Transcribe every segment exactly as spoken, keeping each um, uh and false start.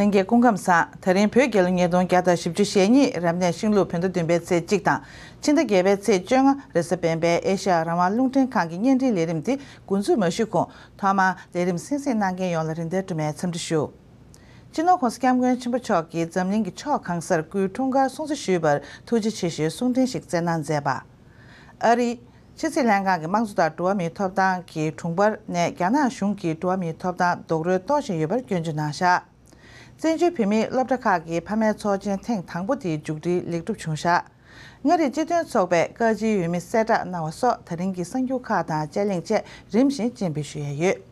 ལྷན་རྒྱས་སྐུ་ཁམས་བཟང་། ད་རིང་བོད་རྒྱལ་ལོ་ཉིས་སྟོང་བརྒྱ་དང་བཞི་བཅུ་ཞེ་གཉིས་རབ་གནས་ཤིང་ལུག་བོད་ཟླ་བདུན་པའི་ཚེས་གཅིག་དང་། ཕྱི་ཟླ་བརྒྱད་པའི་ཚེས་བཅོ་ལྔ་རེས་གཟའ་སྤེན་པའི་ཨེ་ཤ་ཡ་རང་དབང་རླུང་འཕྲིན་ཁང་གི་བརྙན་འཕྲིན་ལས་རིམ་འདི་འགོ་འཛུགས་མ་ཞུས་གོང་ཐོག་མར་ལས་རིམ་གསན་གཟིགས་གནང་མཁན་ཡོངས་ལ་རིན་ལྡན་སྒྲོལ་མའི་འཚམས་འདྲི་ཞུ། སྤྱི་ནོར་༸གོང་ས་༸སྐྱབས་མགོན་ཆེན་པོ་མཆོག་གིས་འཛམ་གླིང་གི་ཕྱོགས་གང་སར་སྐུའི་འཁྲུངས་སྐར་སྲུང་བརྩི་ཞུས་པར་ཐུགས་རྗེ་ཆེ་ཞུའི་གསུང་འཕྲིན་ཞིག་བསྩལ་གནང་མཛད་པ། ཨ་རིའི་ཕྱི་སྲིད་ལྷན་ཁང་གི་དམངས་གཙོ་དང་འགྲོ་བ་མིའི་ཐོབ་ཐང་གི་དྲུང་འཕར་ནས་རྒྱ་ནག་གཞུང་གིས་འགྲོ་བ་མིའི་ཐོབ་ཐང་རྡོག་རོལ་གཏོང་བཞིན་ཡོད་པར་སྐྱོན་བརྗོད་གནང་བཞག། བཙན་བྱོལ་བོད་མིའི་སློབ་གྲྭ་ཁག་གི་ཕ་མའི་ཚོགས་ཆེན་ཐེངས་དང་པོ་དེའི་མཇུག་སྒྲིལ་ལེགས་གྲུབ་བྱུང་བཞག། མངའ་རིས་སྤྱི་མཐུན་ཚོགས་པས་བཀའ་སྤྱིའི་འོས་མི་གསལ་བསྒྲགས་གནང་བ་སོགས་ད་རིང་གི་གསར་འགྱུར་ཁག་དང་དཔྱད་གླེང་བཅས་རིམ་བཞིན་སྤྱན་འབུལ་ཞུ་ཡས་ཡོད།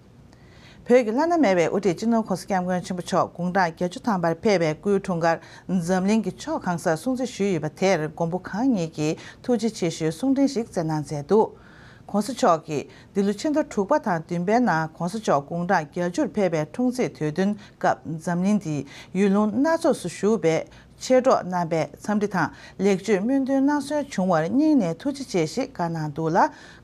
བོད་ཀྱི་བླ་ན་མེད་པའི་དབུ་ཁྲིད་སྤྱི་ནོར་༸གོང་ས་༸སྐྱབས་མགོན་ཆེན་པོ་མཆོག་དགུང་གྲངས་བརྒྱད་ཅུ་ཐམ་པར་ཕེབས་པའི་སྐུའི་འཁྲུངས་སྐར་འཛམ་གླིང་གི་ཕྱོགས་གང་སར་སྲུང་བརྩི་ཞུས་ཡོད་པ་དེར་མགོན་པོ་གང་ཉིད་ཀྱིས་ཐུགས་རྗེ་ཆེ་ཞུའི་གསུང་འཕྲིན་ཞིག་བསྩལ་གནང་མཛད་འདུག། ༸གོང་ས་མཆོག་གིས་འདི་ལོ་ཕྱི་ཟླ་དྲུག་པ་དང་བདུན་པའི་ནང་༸གོང་ས་མཆོག་དགུང་གྲངས་བརྒྱད་ཅུར་ཕེབས་པའི་འཁྲུངས་ཚེས་དུས་སྟོན་སྐབས་འཛམ་གླིང་འདིའི་ཡུལ་ལུང་སྣ་ཚོགས་སུ་བཞུགས་པའི་མཆེད་གྲོགས་རྣམ་པས་འཚམས་འདྲི་དང་ལེགས་བཅོས་སྨོན་འདུན་གནང་སྲོལ་བྱུང་བར་སྙིང་ནས་ཐུགས་རྗེ་ཆེ་ཞེས་བཀའ་གནང་འདུག་ལ།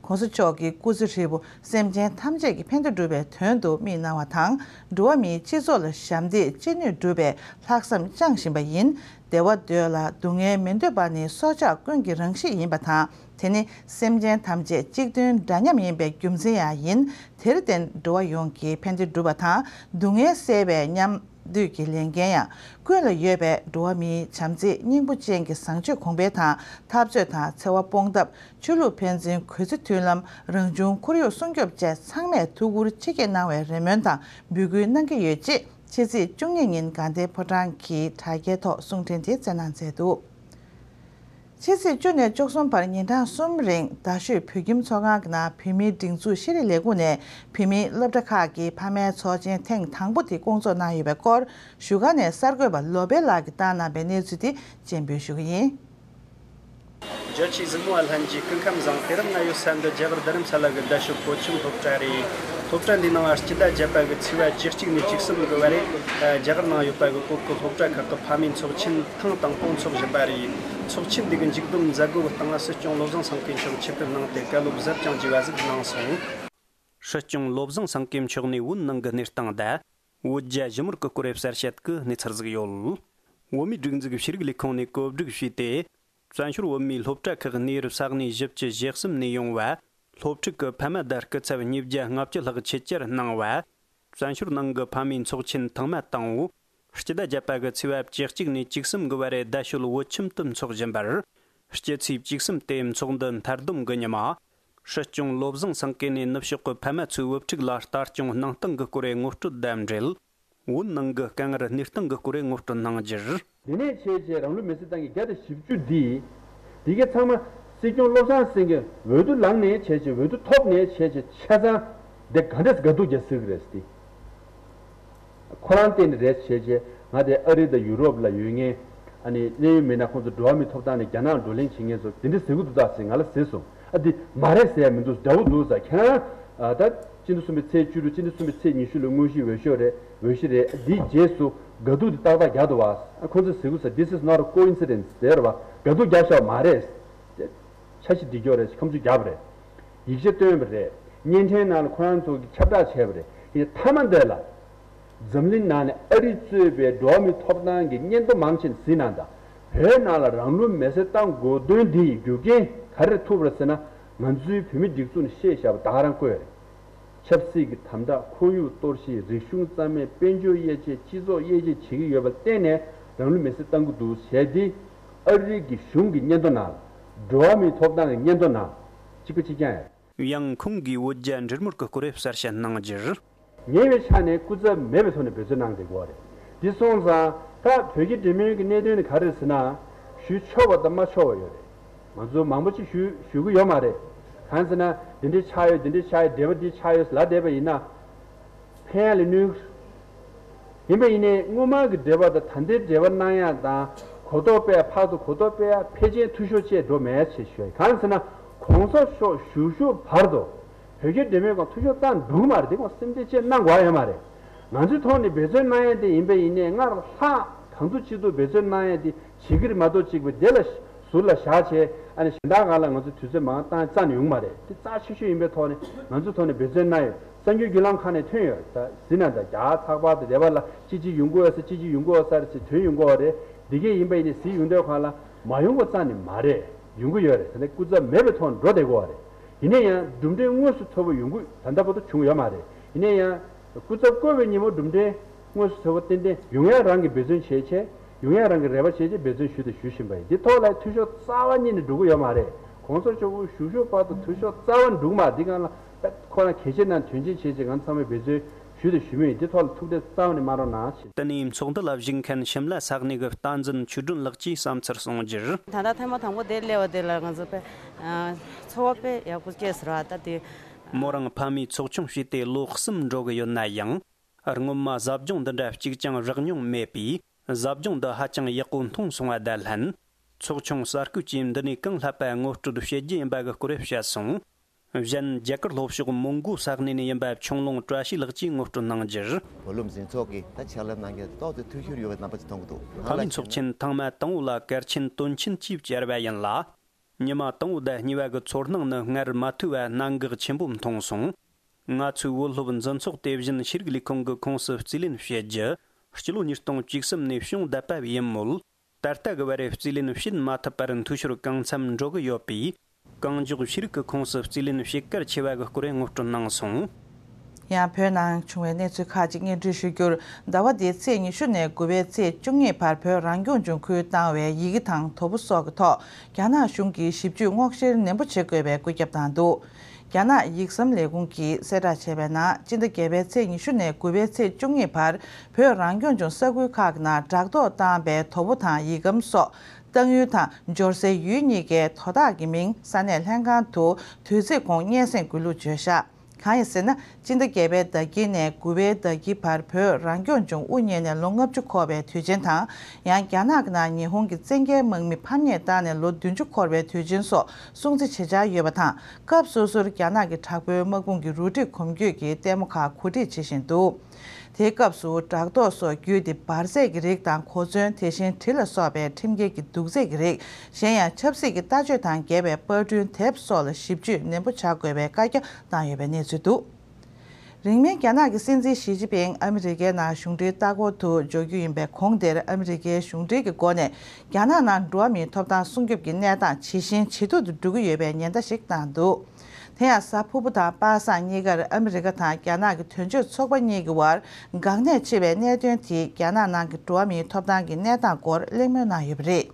༸གོང་ས་མཆོག་གི་སྐུ་ཚེ་ཧྲིལ་པོ་སེམས་ཅན་ཐམས་ཅད་ཀྱི་ཕན་བདེ་སྒྲུབ་པའི་དོན་དུ་དམིགས་གནང་བ་དང་། འགྲོ་བ་མིའི་སྤྱི་ཚོགས་ལ་ཞབས་འདེགས་ཅི་ནུས་བསྒྲུབ་པའི་ལྷག་བསམ་བཅངས་བཞིན་པ་ཡིན། བདེ་བ་འདོད་ལ་སྡུག་བསྔལ་མི་འདོད་པ་ནི་སྲོག་ཆགས་ཀུན་གྱི་རང་གཤིས་ཡིན་པ་དང་། དེ་ནི་སེམས་ཅན་ཐམས་ཅད་གཅིག་མཐུན་འདྲ་མཉམ་ཡིན་པའི་རྒྱུ་མཚན་ཡང་ཡིན། དེར་བརྟེན་འགྲོ་བ་ཡོངས་ཀྱི་ཕན་བདེ་སྒྲུབ་པ་དང་སྡུག་བསྔལ་སེལ་བའི་མཉམ་འདུས་ཀྱི་ལས་འགན་ཡང་ཀུན་ལ་ཡོད་པས། འགྲོ་བ་མིའི་བྱམས་བརྩེ་སྙིང་པོ་ཅན་གྱི་བཟང་སྤྱོད་གོང་འཕེལ་དང་འཐབ་རྩོད་དང་འཚེ་བ་སྤོང་ཐབས། ཆོས་ལུགས་ཕན་ཚུན་གུས་བརྩི་མཐུན་ལམ། རང་བྱུང་ཁོར་ཡུག་སྲུང་སྐྱོབ་བཅས་ཚང་མས་ཐུགས་ཁུར་ཆེ་བསྐྱེད་གནང་བའི་རེ་སྨོན་དང་འབོད་སྐུལ་གནང་གི་ཡོད་ཅེས་ཕྱི་ཚེས་བཅུ་གཉིས་ཉིན་དགའ་ལྡན་ཕོ་བྲང་གི་དྲ་རྒྱའི་ཐོག་གསུང་འཕྲིན་དེ་བསྩལ་གནང་མཛད་འདུག། ཕྱི་ཚེས་བཅུ་ནས་བཅུ་གསུམ་བར་ཉིན་གྲངས་གསུམ་རིང་རྡ་ཤོད་བོད་ཁྱིམ་ཚོགས་ཁང་གི་ནང་བོད་མིའི་སྒྲིག་འཛུགས་ཤེས་རིག་ལས་ཁུངས་ནས་བོད་མིའི་སློབ་གྲྭ་ཁག་གི་ཕ་མའི་ཚོགས་ཆེན་ཐེངས་དང་པོ་དེ་བསྐོང་ཚོགས་གནང་ཡོད་པའི་སྐོར་བཞུགས་སྒར་ནས་གསར་འགོད་པ་ལོ་པཎ་ལགས་ཀྱིས་བཏང་གནང་པའི་གནས་ཚུལ་དེ་སྤྱན་འབུལ་ཞུ་གི་ཡིན། རྒྱ་ཆེའི་གཟིགས་མོ་བ་ལྷན་རྒྱས་སྐུ་ཁམས་བཟང་། དུས་རབས་ནང་ཡོད་ས་འདི་རྒྱ་གར་རྡ་རམ་ས་ལ་གི་རྡ་ཤོད་བོད་ཁྱིམ་སློབ་གྲྭ་རེད། སློབ་གྲྭ་འདིའི་ནང་སྤྱི་ཟླ་བརྒྱད་པ་གི་ཚེས་པ་བཅུ་གཅིག་ནས་བཅུ་གསུམ་གི་བར་རེད། རྒྱ་གར་ནང་ཡོད་པ་གི་བོད་ཀྱི་སློབ་གྲྭ་ཁག་གི་ཕ་མའི་ཚོགས་ཆེན་ཐེངས་དང་པོ་འཚོགས་བཞིན་པ་རེད། ཚོགས་ཆེན་འདི་གི་མཇུག་བསྡོམས་མཛད་སྒོ་གི་སྟེང་ལ་སྲིད་སྐྱོང་བློ་བཟང་སེང་གེ་མཆོག་ཆེད་ཕེབས་གནང་སྟེ་བཀའ་སློབ་ཟབ་ཅིང་རྒྱས་པ་ཟིག་གནང་སོང་། སྲིད་སྐྱོང་བློ་བཟང་སེང་གེ་མཆོག་ནས་བོད་ནང་གི་གནས་སྟངས་དང་། བོད་རྒྱ་ཞི་མོལ་གྱི་སྐོར་གསལ་བཤད་ཀྱི་གནས་ཚུལ་ཟིག་ཡོད། བོད་མིའི་སྒྲིག་འཛུགས་ཤེས་རིག་ལས་ཁུངས་ནས་བཀོད་སྒྲིག་བྱས་ཏེ། བཙན་བྱོལ་བོད་མིའི་སློབ་གྲྭ་ཁག་གནས་ཡུལ་ས་གནས་བཞི་བཅུ་ཞེ་གསུམ་ནས་ཡོང་བ། སློབ་ཕྲུག་གི་ཕ་མ་དང་སྐུ་ཚབ་ཉིས་བརྒྱ་ལྔ་བཅུ་ལྷག་ཆེད་བཅར་གནང་བ། བཙན་བྱོལ་ནང་གི་ཕ་མའི་ཚོགས་ཆེན་ཐེངས་མ་དང་པོ། སྤྱི་ཟླ་བརྒྱད་པ་གི་ཚེས་པ་བཅུ་གཅིག་ནས་བཅུ་གསུམ་གི་བར་རྡ་ཤོད་བོད་ཁྱིམ་དུ་འཚོགས་བཞིན་པར། སྤྱི་ཚེས་བཅུ་གསུམ་སྟེ་ཚོགས་འདུ་མཐར་བསྡོམས་ཀྱི་ཉི་མ། སྲིད་སྐྱོང་བློ་བཟང་སེང་གེ་ནས་ནུབ་ཕྱོགས་ཀྱི་ཕ་མ་ཚོའི་བུ་ཕྲུག་ལ་ལྟ་སྐྱོང་གནང་སྟངས་ཀྱི་སྐོར་ངོ་སྤྲོད་དང་འབྲེལ། བོད་ནང་གི་དཀའ་ངལ་སྣེ་སྟེང་གི་སྐོར་ངོ་སྤྲོད་གནང་རྒྱུར། དེ་ནས་བྱས་རྗེས་རང་ལུས་མེར་སྲེག་བཏང་གི་བརྒྱ་དང་བཞི་བཅུ་འདི། འདི་གའི་ཚང་མ་སྲིད་སྐྱོང་བློ་བཟང་སེང་གེ་འོས་བསྡུ་ལངས་ནས་བྱས་རྗེས་འོས་བསྡུ་ཐོབ་ནས་བྱས་རྗེས་ཆ་ཚང་འདི་ག་འདྲས་དགའ་སྡུག་རྒྱག་སྲིད་ཀྱི་རེད་ཟེར་ཏེ། ཁོ་རང་བལྟས་ནས་རེད་བྱས་རྗེས་ང་དེ་ཨ་རི་དང་ཡུ་རོབ་ལ་ཡོད་ངེས། ཨ་ནི་གནད་ཡོད་མི་སྣ་ཁོང་ཚོ་འགྲོ་བ་མིའི་ཐོབ་ཐང་ནས་རྒྱ་ནག་བགྲོ་གླེང་བྱེད་མཁན་ཚོ་དེ་འདྲས་ཟེར་གི་འདུག་ད་ཟེར་ང་ལ་ཟེར་སོང་། ཨ་འདི་མ་རེད་ཟེར་ཡ་མི་འདུག་འདྲ་བོ་འདུག་ཟེར། ཁྱེད་རང་ཨ་ད་སྤྱི་ཟླ་གསུམ་པའི་ཚེས་བཅུ་དྲུག་སྤྱི་ཟླ་གསུམ་པའི་ཚེས་ཉི་ཤུ་ལ་དངོས་གཞི་འོས་ཤོག་རེད། འོས་གཞི་རེད། འདིའི་རྗེས་སུ་དགའ་སྡུག་འདི་ཏག་ཏག་རྒྱག་འདུག་བ། ཨ་ཁོང་ཚོས་ཟེར་གི་ཟེར། This is not a coincidence ཟེར་བ། དགའ་སྡུག་རྒྱག་ཤོག་མ་རེད། འཆར་གཞི་འདི་སྐྱོར་རེད། ཁམས་ཆུ་རྒྱབ་རེད། ཡིག་ཆ་བཏོན་པ་རེད། བརྙན་འཕྲིན་ནང་ལ་ཁོ་རང་ཚོ་གིས་ཁྱབ་བསྒྲགས་བྱས་པ་རེད། དེ་མཐའ་མ་འདི་ལ། འཛམ་གླིང་ནང་ནས་ཨ་རི་གཙོས་པའི་འགྲོ་བ་མིའི་ཐོབ་ཐང་གི་སྙན་ཐོ་མང་ཆེ་གཟིགས་གནང་དང་། བོད་ནང་ལ་རང་ལུས་མེར་སྲེག་བཏང་དགོས་དོན་འདི་ཡི་རྒྱུ་རྐྱེན་ག་རེ་ཐུག་པ་རེད་ཟེར་ན། ང་ཚོའི་བོད་མིའི་སྒྲིག་འཛུགས་ནས་བཤད་བཞག་པ་ད་ག་རང་བཀོད་རེད། ཆབ་སྲིད་ཀྱི་དམ་དྲག་ཁོར་ཡུག་གཏོར་བཤིག་རིག་གཞུང་རྩ་མེད་དཔལ་འབྱོར་དབྱེ་འབྱེད་སྤྱི་ཚོགས་དབྱེ་འབྱེད་བྱེད་ཀྱི་ཡོད་པར་བརྟེན་ནས་རང་ལུས་མེར་སྲེག་བཏང་གི་འདུག་ཞེས་འདི་ཨ་རི་གི་གཞུང་གི་སྙན་ཐོ་ནང་ལ། འགྲོ་བ་མིའི་ཐོབ་ཐང་གི་སྙན་ཐོ་ནང་ལ་གཅིག་པ་གཅིག་རྐྱང་ཡོད། ཡང་ཁོང་གིས་བོད་རྒྱ་འབྲེལ་མོལ་གྱི་སྐོར་གསལ་བཤད་གནང་རྒྱུར། ཉེ་བའི་ཆ་ནས་སྐུ་ཚབ་མེད་པའི་ཐོག་ནས་འབད་བརྩོན་གནང་བསྡད་ཀྱི་ཡོད་རེད། འདི་སོང་ཙང་ད་བོད་རྒྱ་འབྲེལ་མོལ་གྱི་གནད་དོན་ནི་ག་རེ་རེད་ཟེར་ན། ཞུ་ཆོག་པ་དང་མ་ཆོག་པ་ཡོད་རེད། ང་ཚོ་མང་པོ་ཅིག་ཞུ་ཞུ་གི་ཡོད་མ་རེད། གང་ཟེར་ན་འདི་འདྲའི་ཆགས་ཡོད། འདི་འདྲའི་ཆགས་ཡོད། འབྲེལ་བ་འདི་ཆགས་ཡོད་ལབ་བསྡད་པ་ཡིན་ན། ཕན་ཡ་ལས་ནུས། ཡིན་པ་ཡིན་ནའི་སྔོན་མ་གི་འབྲེལ་བ་དང་ད་ལྟའི་འབྲེལ་བ་གནང་ཡ་དང་གོ་རྟོགས་སྤེལ་ཡ་ཕར་ཚུར་གོ་རྟོགས་སྤེལ་ཡ་ཕལ་ཆེར་འཐུས་ཤོར་བཅས་འགྲོ་མེད་ཅེས་ཞུ་ཡ། གང་ཟེར་ན་གོང་ས་མཆོག་བཞུགས་བཞུགས་བར་དུ་བོད་རྒྱ་འབྲེལ་མོལ་སྒང་འཐུས་ཤོར་བཏང་འགྲོ་གི་མ་རེད། དེ་ཁོང་སེམས་ཁྲལ་བཅས་གནང་དགོས་ཡ་ཡོད་མ་རེད། ང་ཚོའི་ཐོག་ནས་འབད་བརྩོན་གནང་ཡ་དེ་ཡིན་པ་ཡིན་ནའི་སྔར་ལྷག་གང་ཐུབ་ཅི་ཐུབ་འབད་བརྩོན་གནང་ཡ་དེ་བྱེད་ཀྱི་རེད་མ་གཏོགས་གཅིག་པ་དེ་ལ་ ཟུར་ལ་བཞག་བྱས། ཨ་ནི་གཞན་དག་སྒང་ལ་ང་ཚོ་དུས་ཚོད་མང་བཏང་རྩ་ནས་ཡོང་མ་རེད། དེ་རྩ་ཆེ་ཤོས་ཡིན་པའི་ཐོག་ནས་ང་ཚོའི་ཐོག་ནས་འབད་བརྩོན་གནང་ཡོད། གསར་འགྱུར་བརྒྱུད་ལམ་ཁག་ནས་ཐོན་ཡོད། ད་གཟིགས་ན་ད་རྒྱ་གར་ཚགས་པར་དང་དེ་བ་ལ་ཅི་ཅི་ཡོང་གི་ཡོད་ས་ཅི་ཅི་ཡོང་གི་ཡོད་ས་རེད་ཟེར་ཐོན་ཡོང་གི་ཡོད་རེད། འདི་གས་ཡིན་པ་ཡིན་ནའི་གཟིགས་ཡོང་དུས་སྒང་ལ་མ་ཡོང་གི་རྩ་ནས་མ་རེད། ཡོང་གི་ཡོད་རེད། ད་ནི་སྐུ་ཚབ་མེད་པའི་ཐོག་ནས་འགྲོ་བསྡད་ཀྱི་ཡོད་རེད། ཡིན་ན་ཡང་གྲུབ་འབྲས་དངོས་སུ་ཐོབ་པ་ཡོང་གི་ད་ལྟ་བར་དུ་བྱུང་ཡོད་མ་རེད། ཡིན་ན་ཡང་སྐུ་ཚབ་བསྐོས་པའི་ཉིན་མོ་གྲུབ་འབྲས་དངོས་སུ་ཐོབ་པ་ཏན་ཏན་ཡོང་ཡག་རང་གི་འབད་བརྩོན་བྱས་བྱས། ཡོང་ཡག་རང་གི་རེ་བ་བྱས་བྱས་འབད་བརྩོན་ཞུས་དང་ཞུ་བཞིན་པ་ཡིན། འདི་ཐོག་ལ་འཐུས་ཤོར་རྩ་བ་ཉིད་ནས་འགྲོ་གི་ཡོད་མ་རེད། གོང་ས་མཆོག་གི་བཞུགས་ཞོར་བར་དུ་འཐུས་ཤོར་རྩ་བ་ནས་འགྲོ་གི་མ་རེད། འདི་སྒང་ལ་ཁོ་རང་གལ་ཆེ་ན་དོན་ཆེན་བྱས་བྱས་ང་ཚང་མས་འབད་བརྩོན་ཞུས་དང་ཞུ་མུས་ཡིན། འདི་ཐོག་ལ་ཐུགས་ཁྲལ་རྩ་བ་ནས་མ་རོགས་གནང་ཞེས། དེ་ནས་ཚོགས་འདུ་ལ་ཞུགས་མཁན་ཞིམ་ལ་ས་གནས་ཀྱི་བསྟན་འཛིན་ཆོས་སྒྲོན་ལགས་ཀྱིས་བསམ་ཚུལ་གསུངས་རྒྱུར། ད་ལྟ་ཐེངས་མ་དང་པོ་དེ་སླེབས་པ་དེ་ལ་ང་ཚོ་དཔེ་ཚོར་བ་དཔེ་ཡག་པོ་སྐྱེས་ཟེར་བ་ད་དེ། མོ་རང་ཕ་མས་ཚོགས་ཆུང་བྱས་ཏེ་ལོ་གསུམ་འགྲོ་གི་ཡོད་ན་ཡང་། སྔོན་མ་ཟབ་སྦྱོང་འདི་འདྲ་གཅིག་ཀྱང་རག་མྱོང་མེད་པས། ཟབ་སྦྱོང་འདི་ཧ་ཅང་ཡག་པོ་མཐོང་སོང་བ་དང་ལྷན། ཚོགས་ཆུང་གསར་བསྐོས་ཀྱིས་འདི་ནས་གང་ལྷག་པ་ངོ་སྤྲོད་བྱེད་རྒྱུ་ཡིན་པ་གི་སྐོར་བཤད་སོང་། གཞན་རྒྱ་གར་ལྷོ་ཕྱོགས་མོན་གྷོ་ས་གནས་ནས་ཡིན་པ་ཆུང་ལུང་བཀྲ་ཤིས་ལགས་ཀྱིས་ངོ་སྤྲོད་གནང་རྒྱུར། བུ་སློབ་འཛིན་ཚོགས་ཀྱིས་ད་ཕྱག་ལས་གནང་མཁན་ཏོག་ཙམ་འཐུས་ཤོར་ཡོད་པའི་རྣམ་པ་ཅིག་མཐོང་གི་འདུག་ཕ་མའི་ཚོགས་ཆེན་ཐེངས་མ་དང་པོ་ལ་གལ་ཆེན་དོན་ཆེན་གྱིས་བཅར་བ་ཡིན་ལ། ཉི་མ་དང་པོ་དང་གཉིས་པ་གི་ཚོར་སྣང་ནི་སྔར་མ་ཐོས་པ་གནད་འགག་ཆེན་པོ་མཐོང་སོང་། ང་ཚོའི་བུ་སློབ་འཛིན་ཚོགས་དེ་བཞིན་ཤེས་རིག་ལས་ཁུངས་ཀྱི་ཁོངས་སུ་རྩིས་ལེན་བྱེད་རྒྱུ། སྤྱི་ལོ་ཉིས་སྟོང་བཅུ་གསུམ་ནས་བྱུང་བསྡད་པ་ཡིན་མོད། ད་ལྟ་གི་བར་རྩིས་ལེན་བྱེད་མ་ཐུབ་པར་འཐུས་ཤོར་གང་འཚམ་འགྲོ་གི་ཡོད་པས། གང་མགྱོགས་ཤེས་རིག་གི་ཁོངས་སུ་རྩིས་ལེན་བྱེད་གལ་ཆེ་བ་གི་སྐོར་ངོ་སྤྲོད་གནང་སོང་། ཡང་བོད་ནང་བྱུང་བའི་གནས་ཚུལ་ཁག་ཅིག་སྙན་སྒྲོན་ཞུ་རྒྱུར། ཟླ་བ་འདིའི་ཚེས་ཉི་ཤུ་ནས་དགུ་པའི་ཚེས་བཅུ་གཉིས་བར་བོད་རང་སྐྱོང་ལྗོངས་ཁུལ་བཏང་བའི་ཡི་གེ་དང་དོ་པོ་སོགས་ཀྱི་ཐོག་རྒྱ་ནག་གཞུང་གིས་ཞིབ་དཔྱོད་སྔོག་བཤེར་ནན་པོ་བྱེད་དགོས་པའི་བཀོད་ཁྱབ་བཏང་འདུག་རྒྱ་ནག་ཡིག་ཟམ་ལས་ཁུངས་ཀྱིས་གསལ་བསྒྲགས་བྱས་པའི་ནང་སྤྱི་ཟླ་བརྒྱད་པའི་ཚེས་ཉི་ཤུ་ནས་དགུ་པའི་ཚེས་བཅུ་གཉིས་བར་བོད་རང་སྐྱོང་ལྗོངས་ས་ཁུལ་ཁག་གི་ནང་སྦྲག་ཐོག་བཏང་པའི་དོ་པོ་དང་ཡིག་སྒམ་སོགས་བཏང་ཡུལ་དང་འབྱོར་སའི་ཡུལ་གཉིས་ཀའི་དོ་བདག་གི་མིང་ས་གནས་ལྷན་ཁང་དུ་དུས་ཚོད་གོང་སྙན་སེང་དགོས་ལུགས་བརྗོད་བཞག་གང་ཡིན་ཟེར་ན། སྤྱི་ཟླ་བརྒྱད་པའི་ཟླ་དཀྱིལ་ནས་དགུ་པའི་ཟླ་དཀྱིལ་བར་བོད་རང་སྐྱོང་ལྗོངས་དབུ་བརྙེས་ནས་ལོ་ལྔ་བཅུ་འཁོར་བའི་དུས་ཆེན་དང་། ཡང་རྒྱ་ནག་གི་ནང་ཉི་ཧོང་གི་བཙན་རྒྱལ་དམག་མི་ཕམ་ཉེས་བཏང་ནས་ལོ་བདུན་ཅུ་འཁོར་བའི་དུས་ཆེན་སོགས་སྲུང་བརྩི་བྱེད་འཆར་ཡོད་པ་དང་། སྐབས་སོ་སོར་རྒྱ་ནག་གི་དྲག་པོའི་དམག་དཔུང་གི་རུ་སྒྲིག་གོམ་བགྲོད་ཀྱི་ལྟད་མོ་ཁག་གོ་སྒྲིག་བྱེད་བཞིན་འདུག་དེའི་སྐབས་སུ་བྲག་ཐོག་སོགས་བརྒྱུད་དེ་འབར་རྫས་ཀྱི་རིགས་དང་གོ་མཚོན། དེ་བཞིན་གྲི་ལ་སོགས་པའི་ཁྲིམས་འགལ་གྱི་དུག་རྫས་ཀྱི་རིགས། གཞན་ཡང་ཆབ་སྲིད་ཀྱི་ལྟ་སྤྱོད་དང་འགལ་བའི་པར་སྐྲུན་དེབ་སོགས་ལ་ཞིབ་དཔྱོད་ནན་པོ་བྱ་དགོས་པའི་བཀའ་རྒྱ་བཏང་ཡོད་པའི་གནས་ཚུལ་འདུག་རིང་མིན་རྒྱ་ནག་གི་སྲིད་འཛིན་ཞི་ཅིན་ཕིང་ཨ་མི་རི་ཀའི་ནང་གཞུང་འབྲེལ་ལྟ་སྐོར་དུ་འབྱོར་རྒྱུ་ཡིན་པའི་གོང་དེར་ཨ་མི་རི་ཀའི་གཞུང་འབྲེལ་གྱི་སྒོ་ནས་རྒྱ་ནག་ནང་འགྲོ་བ་མིའི་ཐོབ་ཐང་སྲུང་སྐྱོབ་ཀྱི་གནས་སྟངས་ཇེ་ཞན་ཇེ་སྡུག་ཏུ་འགྲོ་གི་ཡོད་པའི་ཉེན་བརྡ་ཞིག་བཏང་འདུག་དེ་ཡང་གཟའ་ཕུར་བུ་དང་པ་སངས་གཉིས་ཀར་ཨ་མི་རི་ཀ་དང་རྒྱ་ནག་གི་དོན་གཅོད་ཚོགས་པ་གཉིས་ཀྱི་བར་འགག་གནད་ཆེ་བའི་གནད་དོན་དེས་རྒྱ་ནག་ནང་གི་འགྲོ་བ་མིའི་ཐོབ་ཐང་གི་གནས་སྟངས་སྐོར་གླེང་མོལ་གནང་ཡོད་པ་རེད།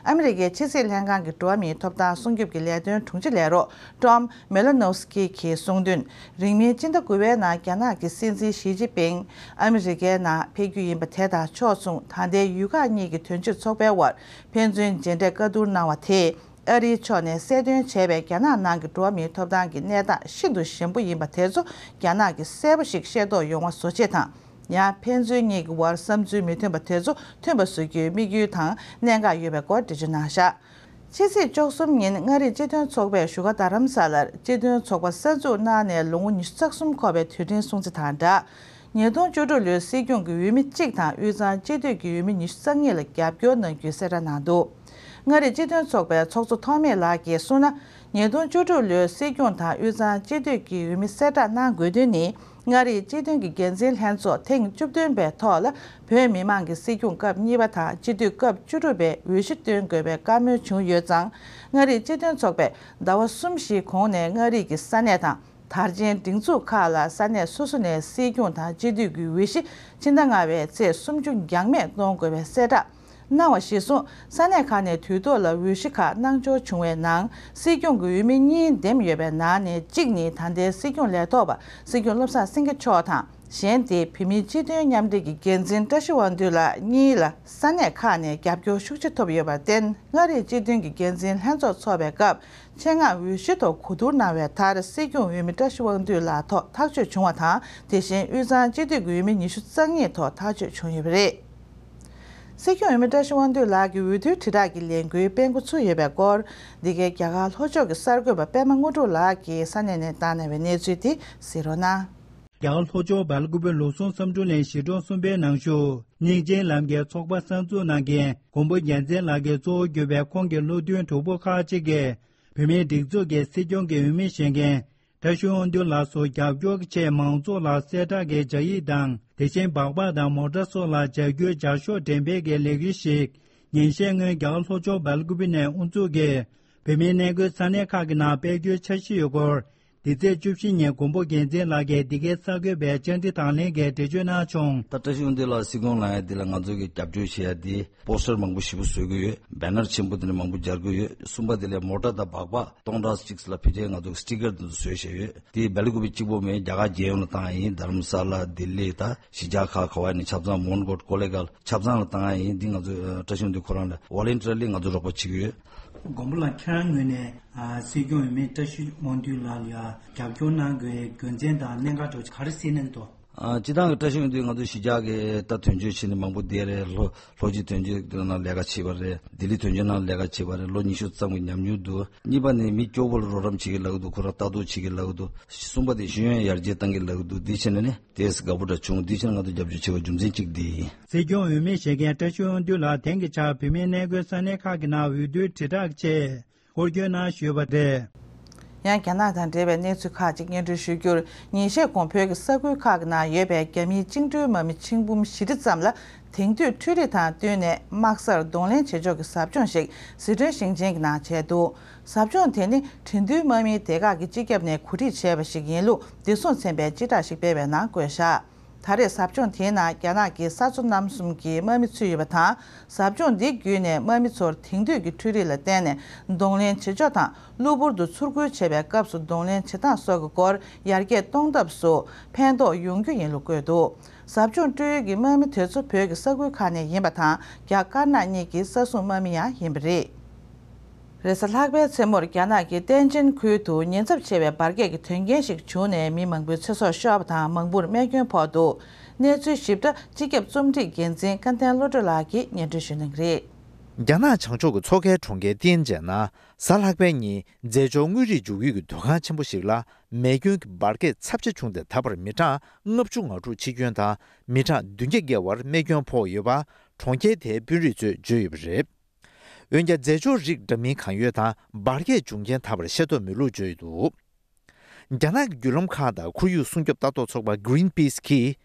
ཨ་མི་རི་ཀའི་ཕྱི་སྲིད་ལྷན་ཁང་གི་འགྲོ་བ་མིའི་ཐོབ་ཐང་སྲུང་སྐྱོབ་ཀྱི་ལས་དོན་དྲུང་ཆེ་ལས་རོགས་Tom Malinowski གིས་གསུངས་དོན། རིང་མིན་སྤྱི་ཟླ་དགུ་པའི་ནང་རྒྱ་ནག་གི་སྲིད་འཛིན་ཞི་ཅིན་ཕིང་ཨ་མི་རི་ཀའི་ནང་ཕེབས་རྒྱུ་ཡིན་པ་དེ་དང་ཕྱོགས་མཚུངས་ད་ལྟའི་ཡུལ་ཁག་གཉིས་ཀྱི་དོན་གཅོད་ཚོགས་པའི་དབར་ཕན་ཚུན་མཇལ་འཕྲད་བཀའ་བསྡུར་གནང་བ་དེས། ཨ་རིའི་ཕྱོགས་ནས་གསལ་སྟོན་བྱས་པའི་རྒྱ་ནག་ནང་གི་འགྲོ་བ་མིའི་ཐོབ་ཐང་གི་གནས་སྟངས་ཤིན་ཏུ་ཞན་པོ་ཡིན་པ་དེ་ཚོ་རྒྱ་ནག་གིས་གསལ་པོ་ཞིག་ཤེས་རྟོགས་ཡོང་བ་བཟོ་ཆེད་དང་། ཡང་ཕན་ཚུན་གཉིས་ཀྱི་དབར་བསམ་ཚུལ་མི་མཐུན་པ་དེ་ཚོ་མཐུན་པ་བཟོ་རྒྱུའི་དམིགས་ཡུལ་དང་གནད་འགག་ཡོད་པའི་སྐོར་འགྲེལ་བརྗོད་གནང་བཞག་ཕྱི་ཚེས་བཅུ་གསུམ་ཉིན་མངའ་རིས་སྤྱི་མཐུན་ཚོགས་པས་བཞུགས་སྒར་རྡ་རམ་ས་ལར་སྤྱི་མཐུན་ཚོགས་པ་གསར་འཛུགས་གནང་ནས་ལོ་ངོ་ཉི་ཤུ་རྩ་གསུམ་འཁོར་བའི་དུས་དྲན་སྲུང་བརྩི་དང་སྦྲགས། ཉིས་སྟོང་བཅུ་དྲུག་ལོའི་སྲིད་སྐྱོང་གི་འོས་མི་གཅིག་དང་དབུས་གཙང་སྤྱི་འཐུས་ཀྱི་འོས་མི་ཉི་ཤུ་རྩ་གཉིས་ལ་རྒྱབ་སྐྱོར་གནང་རྒྱུའི་གསལ་བསྒྲགས་གནང་འདུག་མངའ་རིས་སྤྱི་མཐུན་ཚོགས་པའི་ཚོགས་གཙོ་ཐོགས་མེད་ལགས་ཀྱིས་གསུངས་ན། ཉིས་སྟོང་བཅུ་དྲུག་ལོའི་སྲིད་སྐྱོང་དང་དབུས་གཙང་སྤྱི་འཐུས་ཀྱི་འོས་མི་གསལ་བསྒྲགས་གནང་དགོས་དོན་ནི། མངའ་རིས་སྤྱི་མཐུན་གྱི་འགན་འཛིན་ལྷན་ཚོགས་ཐེངས་བཅུ་བདུན་པའི་ཐོག་ལ་བོད་མི་མང་གི་སྲིད་སྐྱོང་སྐབས་གཉིས་པ་དང་སྤྱི་འཐུས་སྐབས་བཅུ་དྲུག་པའི་འོས་གཞི་བཏོན་དགོས་པའི་བཀའ་མོལ་བྱུང་ཡོད་ཙང་། མངའ་རིས་སྤྱི་མཐུན་ཚོགས་པས་ཟླ་བ་གསུམ་བཞིའི་གོང་ནས་མངའ་རིས་ཀྱི་ས་གནས་དང་། དར་ཆེན་སྒྲིག་འཛུགས་ཁག་ལ་ས་གནས་སོ་སོ་ནས་སྲིད་སྐྱོང་དང་སྤྱི་འཐུས་ཀྱི་འོས་གཞི་ཕྱི་ཟླ་ལྔ་པའི་ཚེས་སུམ་ཅུ་འགྱངས་མེད་གཏོང་དགོས་པའི་གསལ་བསྒྲགས་གནང་བ་གཞིར་བཟུང་། ས་གནས་ཁག་ནས་དུས་ཐོག་ལ་འོས་གཞི་ཁག་གནང་འབྱོར་བྱུང་བའི་ནང་སྲིད་སྐྱོང་གི་འོས་མི་གཉིས་འདེམས་ཡོད་པའི་ནང་ནས་གཅིག་ནི་ད་ལྟའི་སྲིད་སྐྱོང་ལས་ཐོག་པ་སྲིད་སྐྱོང་བློ་བཟང་སེང་གེ་མཆོག་དང་། གཞན་དེ་བོད་མིའི་སྤྱི་མཐུན་མཉམ་འབྲེལ་གྱི་འགན་འཛིན་བཀྲ་ཤིས་དབང་འདུས་ལགས་གཉིས་ལ་ས་གནས་ཁག་ནས་རྒྱབ་སྐྱོར་ཤུགས་ཆེ་ཐོབ་ཡོད་པར་བརྟེན། མངའ་རིས་སྤྱི་མཐུན་གྱི་འགན་འཛིན་ལྷན་ཚོགས་འཚོགས་པའི་སྐབས། ཆེད་མངགས་འོས་གཞི་ཐོག་གོ་བསྡུར་གནང་བའི་མཐར། སྲིད་སྐྱོང་འོས་མི་བཀྲ་ཤིས་དབང་འདུས་ལགས་ཐོག་ཐག་གཅོད་བྱུང་བ་དང་། དེ་བཞིན་དབུས་གཙང་སྤྱི་འཐུས་ཀྱི་འོས་མི་ཉི་ཤུ་རྩ་གཉིས་ཐོག་ཐག་གཅོད་བྱུང་ཡོད་པ་རེད། སྲིད་སྐྱོང་འོས་མི་བཀྲ་ཤིས་དབང་འདུས་ལགས་ཀྱི་འོས་བསྡུའི་དྲིལ་བསྒྲགས་ཀྱི་ལས་འགུལ་སྤེལ་འགོ་ཚུགས་ཡོད་པའི་སྐོར། འདི་གའི་རྒྱ་གར་ལྷོ་ཕྱོགས་ཀྱི་གསར་འགོད་པ་པད་མ་དངོས་གྲུབ་ལགས་ཀྱིས་ས་གནས་ནས་བཏང་གནང་བའི་གནས་ཚུལ་དེ་གཟིགས་རོགས་གནང་། རྒྱ་གར་ལྷོ་ཕྱོགས་སྦེལ་ཀུ་པེ་ལུགས་ཟུང་བསམ་འགྲུབ་གླིང་གཞིས་གྲོང་གསུམ་པའི་ནང་བཞུགས་སྙིང་རྗེའི་ལམ་གྱི་ཚོགས་པ་གསར་འཛུགས་གནང་མཁན་མགོན་པོ་རྒྱལ་མཚན་ལགས་ཀྱིས་གཙོ་བོ་གྱུར་པའི་ཁོང་གི་བློ་མཐུན་གྲོགས་པོ་ཁག་ཅིག་གིས་བོད་མིའི་སྒྲིག་འཛུགས་ཀྱི་སྲིད་སྐྱོང་གི་འོས་མི་བཞེས་མཁན་བཀྲ་ཤིས་དབང་འདུས་ལགས་སུ་རྒྱབ་སྐྱོར་གྱི་ཆེད་མང་ཚོགས་ལ་གསལ་བསྒྲགས་ཀྱི་སྦྱར་ཡིག་དང་། དེ་བཞིན་སྦག་སྦག་དང་མོ་ཊ་སོགས་ལ་སྦྱར་རྒྱུའི་སྦྱར་ཤོག་འགྲེམས་སྤེལ་གྱི་ལས་འགུལ་ཞིག་ཉིན་ཤས་སྔོན་རྒྱ་གར་ལྷོ་ཕྱོགས་སྦེལ་ཀུ་པེ་ནས་དབུ་འཛུགས་ཀྱིས་བོད་མིའི་གནས་འཁོད་ས་གནས་ཁག་གི་ནང་སྤེལ་རྒྱུའི་འཆར་གཞི་ཡོད་སྐོར། འདི་ཚེས་བཅུ་བཞི་ཉིན་མགོན་པོ་རྒྱལ་མཚན་ལགས་ཀྱིས་འདི་གའི་གསར་འགོད་པའི་བཅར་འདྲི་དང་ལེན་གྱི་འགྲེལ་བརྗོད་གནང་བྱུང་། ད་བཀྲ་ཤིས་དབང་འདུས་ལགས་སྲིད་སྐྱོང་ལངས་ཡ་འདི་ལ་ང་ཚོ་གི་རྒྱབ་སྐྱོར་བྱེད་ཡ་འདི་པོ་སི་ཊར་མང་པོ་ཞེ་པོ་བཟོ་གི་ཡོད། བེ་ནར་ཆེན་པོ་དེ་འདྲ་མང་པོ་སྦྱར་གི་ཡོད། གསུམ་པ་དེ་ལས་མོ་ཊ་དང་སྦག་སྦག་སྟོང་ཕྲག་གཅིག་ལ་ཕལ་ཆེར་ང་ཚོ་སི་ཊི་ཀར་དེ་ཚོ་བཟོས་བཞག་ཡོད། དེ་སྦེལ་ཀུ་པེ་གཅིག་པོ་མིན། རྒྱ་གར་རྒྱལ་ཡོངས་ལ་བཏང་ཡ་ཡིན། དྷ་རམ་ས་ལ། ལྡི་ལི། ད་གཞིས་ཆགས་ཁག་ག་བ་ནས་ཆ་ཚང་། མོན་གྷོ། ཀོ་ལེ་གྷལ། ཆ་ཚང་ལ་བཏང་ཡ་ཡིན། འདི་ང་ཚོ་ཨ་བཀྲ་ཤིས་དབང་འདུས་ཁོ་རང་ལ་ཝོ་ལན་ཊི་རི་ལི་ང་ཚོ་རོགས་པ་བྱེད་ཀྱི་ཡོད། མགོན་པོ་ལགས་ཁྱེད་རང་ངོས་ནས་ཨ་སྲིད་སྐྱོང་འོས་མི་བཀྲ་ཤིས་དབང་འདུས་ལགས་ལ་ཡ་རྒྱབ་སྐྱོར་གནང་དགོས་རྒྱུ་མཚན་དང་གནད་འགག་འདྲ་བོ་ཅིག་ག་རེ་གསལ་གནང་གི་འདུག་ཨ་སྤྱིར་བཏང་གི་བཀྲ་ཤིས་དབང་འདུས་ང་ཚོ་གཞིས་ཆགས་ཀྱི་ད་དོན་གཅོད་བྱས་ནས་མང་པོ་བསྡད་རེད། ལྷོ་ལྷོ་སྤྱི་དོན་གཅོད་ནང་ལས་ཀ་བྱས་པ་རེད། ལྡི་ལི་དོན་གཅོད་ནང་ལས་ཀ་བྱས་པ་རེད། ལོ་ཉི་ཤུ་ཙམ་གྱི་ཉམས་མྱོང་འདུག་གཉིས་པ་ནི་མི་སྐྱོ་པོ་ལ་རོགས་རམ་བྱེད་ཀྱི་ལབ་ཀྱི་འདུག་ཁོ་རང་ལྟ་རྟོག་བྱེད་ཀྱི་ལབ་ཀྱི་འདུག་གསུམ་པ་དེ་ཤེས་ཡོན་ཡར་རྒྱས་གཏང་གི་ལབ་ཀྱི་འདུག་འདི་བྱས་ནས་ནི་དེས་དགའ་པོ་འདྲ་བྱུང་། འདི་བྱས་ན་ང་ཚོ་རྒྱབ་སྐྱོར་བྱེད་པའི་རྒྱུ་མཚན་གཅིག་འདི་ཡིན། སྲིད་སྐྱོང་འོས་མི་བཞེས་མཁན་བཀྲ་ཤིས་དབང་འདུས་ལགས་དེང་གི་ཆར་བོད་མིའི་གནས་འཁོད་ས་གནས་ཁག་གི་ནང་འོས་བསྡུའི་དྲིལ་བསྒྲགས་ཆེད་སྐོར་སྐྱོད་གནང་བཞུགས་པ་རེད། ཡང་རྒྱ་ནག་དང་འབྲེལ་བའི་གནས་ཚུལ་ཁག་ཅིག་སྙན་སྒྲོན་ཞུ་རྒྱུར། ཉིན་ཤས་གོང་བོད་ཀྱི་ས་ཁུལ་ཁག་གི་ནང་ཡོད་པའི་རྒྱ་མིའི་བཅིངས་འགྲོལ་དམག་མི་ཆིག་འབུམ་བཞི་ཁྲི་ཙམ་ལ་དེང་དུས་འཕྲུལ་རིག་དང་བསྟུན་ནས་དམག་སར་གདོང་ལེན་བྱེད་ཕྱོགས་ཀྱི་ཟབ་སྦྱོང་ཞིག་ཟི་ཁྲོན་ཞིང་ཆེན་གྱི་ནང་བྱས་འདུག་ཟབ་སྦྱོང་དེ་ནི་ཁྲིན་ཏུའུ་དམག་མིའི་སྡེ་ཁག་གི་སྤྱི་ཁྱབ་ནས་གོ་སྒྲིག་བྱས་པ་ཞིག་ཡིན་ལུགས་བདེ་སྲུང་ཚན་པས་སྤྱི་བསྒྲགས་ཤིག་སྤེལ་བའི་ནང་བཀོད་བཞག་ད་རེས་ཟབ་སྦྱོང་དེའི་ནང་རྒྱ་ནག་གི་ས་མཚོ་གནམ་གསུམ་གྱི་དམག་མི་ཚུད་ཡོད་པ་དང་། ཟབ་སྦྱོང་འདི་བརྒྱུད་ནས་དམག་མི་ཚོར་དེང་དུས་ཀྱི་འཕྲུལ་རིག་ལ་བརྟེན་ནས་གདོང་ལེན་བྱེད་ཕྱོགས་དང་། གློ་བུར་དུ་ཚུར་རྒོལ་བྱེད་པའི་སྐབས་སུ་གདོང་ལེན་བྱེད་སྟངས་སོགས་ཀྱི་སྐོར་ཡར་རྒྱས་གཏོང་ཐབས་སུ་ཕན་ཐོགས་ཡོང་རྒྱུ་ཡིན་ལུགས་བཀོད་འདུག་ཟབ་སྦྱོང་སྤྲོད་ཡུལ་གྱི་དམག་མི་དེ་ཚོ་བོད་ཀྱི་ས་ཁུལ་ཁག་ནས་ཡིན་པ་དང་། རྒྱ་དཀར་ནག་གཉིས་ཀྱི་ས་སྲུང་དམག་མི་ཡང་ཡིན་པ་རེད། རེས་གཟའ་ལྷག་པའི་མཚན་མོར་རྒྱ་ནག་གི་ཏན་ཅན་ཁུལ་དུ་ཉེན་ཚབས་ཆེ་བའི་འབར་གས་ཀྱི་དོན་རྐྱེན་ཞིག་བྱུང་ནས་མི་མང་པོའི་ཚེ་སྲོག་ཤོར་བ་དང་མང་པོར་རྨས་སྐྱོན་ཕོག་འདུག་གནས་ཚུལ་ཞིབ་ཕྲ་སྤྱི་ཁྱབ་རྩོམ་སྒྲིག་འགན་འཛིན་ཀ་ཏན་བློ་གྲོས་ལགས་ཀྱིས་སྙན་སྒྲོན་ཞུ་གནང་གི་རེད། རྒྱ་ནག་བྱང་ཕྱོགས་ཀྱི་མཚོ་ཁའི་གྲོང་ཁྱེར་ཏིན་ཅན་ནང་གཟའ་ལྷག་པའི་ཉིན་རྫས་སྦྱོར་དངོས་རིགས་འཇུག་ཡུལ་གྱི་སྡོད་ཁང་ཆེན་པོ་ཞིག་ལ་མེ་སྐྱོན་གྱི་འབར་གས་ཚབས་ཆེ་བྱུང་སྟེ། ད་བར་མི་གྲངས་ལྔ་བཅུ་ང་དྲུག་འཆི་སྐྱོན་དང་མི་གྲངས་བདུན་བརྒྱ་བརྒལ་བར་རྨས་སྐྱོན་ཕོག་ཡོད་པ་གྲོང་ཁྱེར་དེའི་དཔོན་རིགས་ཚོས་བརྗོད་ཡོད་པ་རེད། འོན་ཀྱང་རྫས་སྦྱོར་རིགས་འདྲ་མིན་གང་ཡོད་དང་འབར་གས་བྱུང་རྐྱེན་ད་བར་ཤེས་རྟོགས་མེད་ལུགས་བརྗོད་ཡོད་འདུག་རྒྱ་ནག་གི་བརྒྱུད་ལམ་ཁག་དང་ཁོར་ཡུག་སྲུང་སྐྱོབ་ལྟ་རྟོག་ཚོགས་པ་Greenpeace་གིས།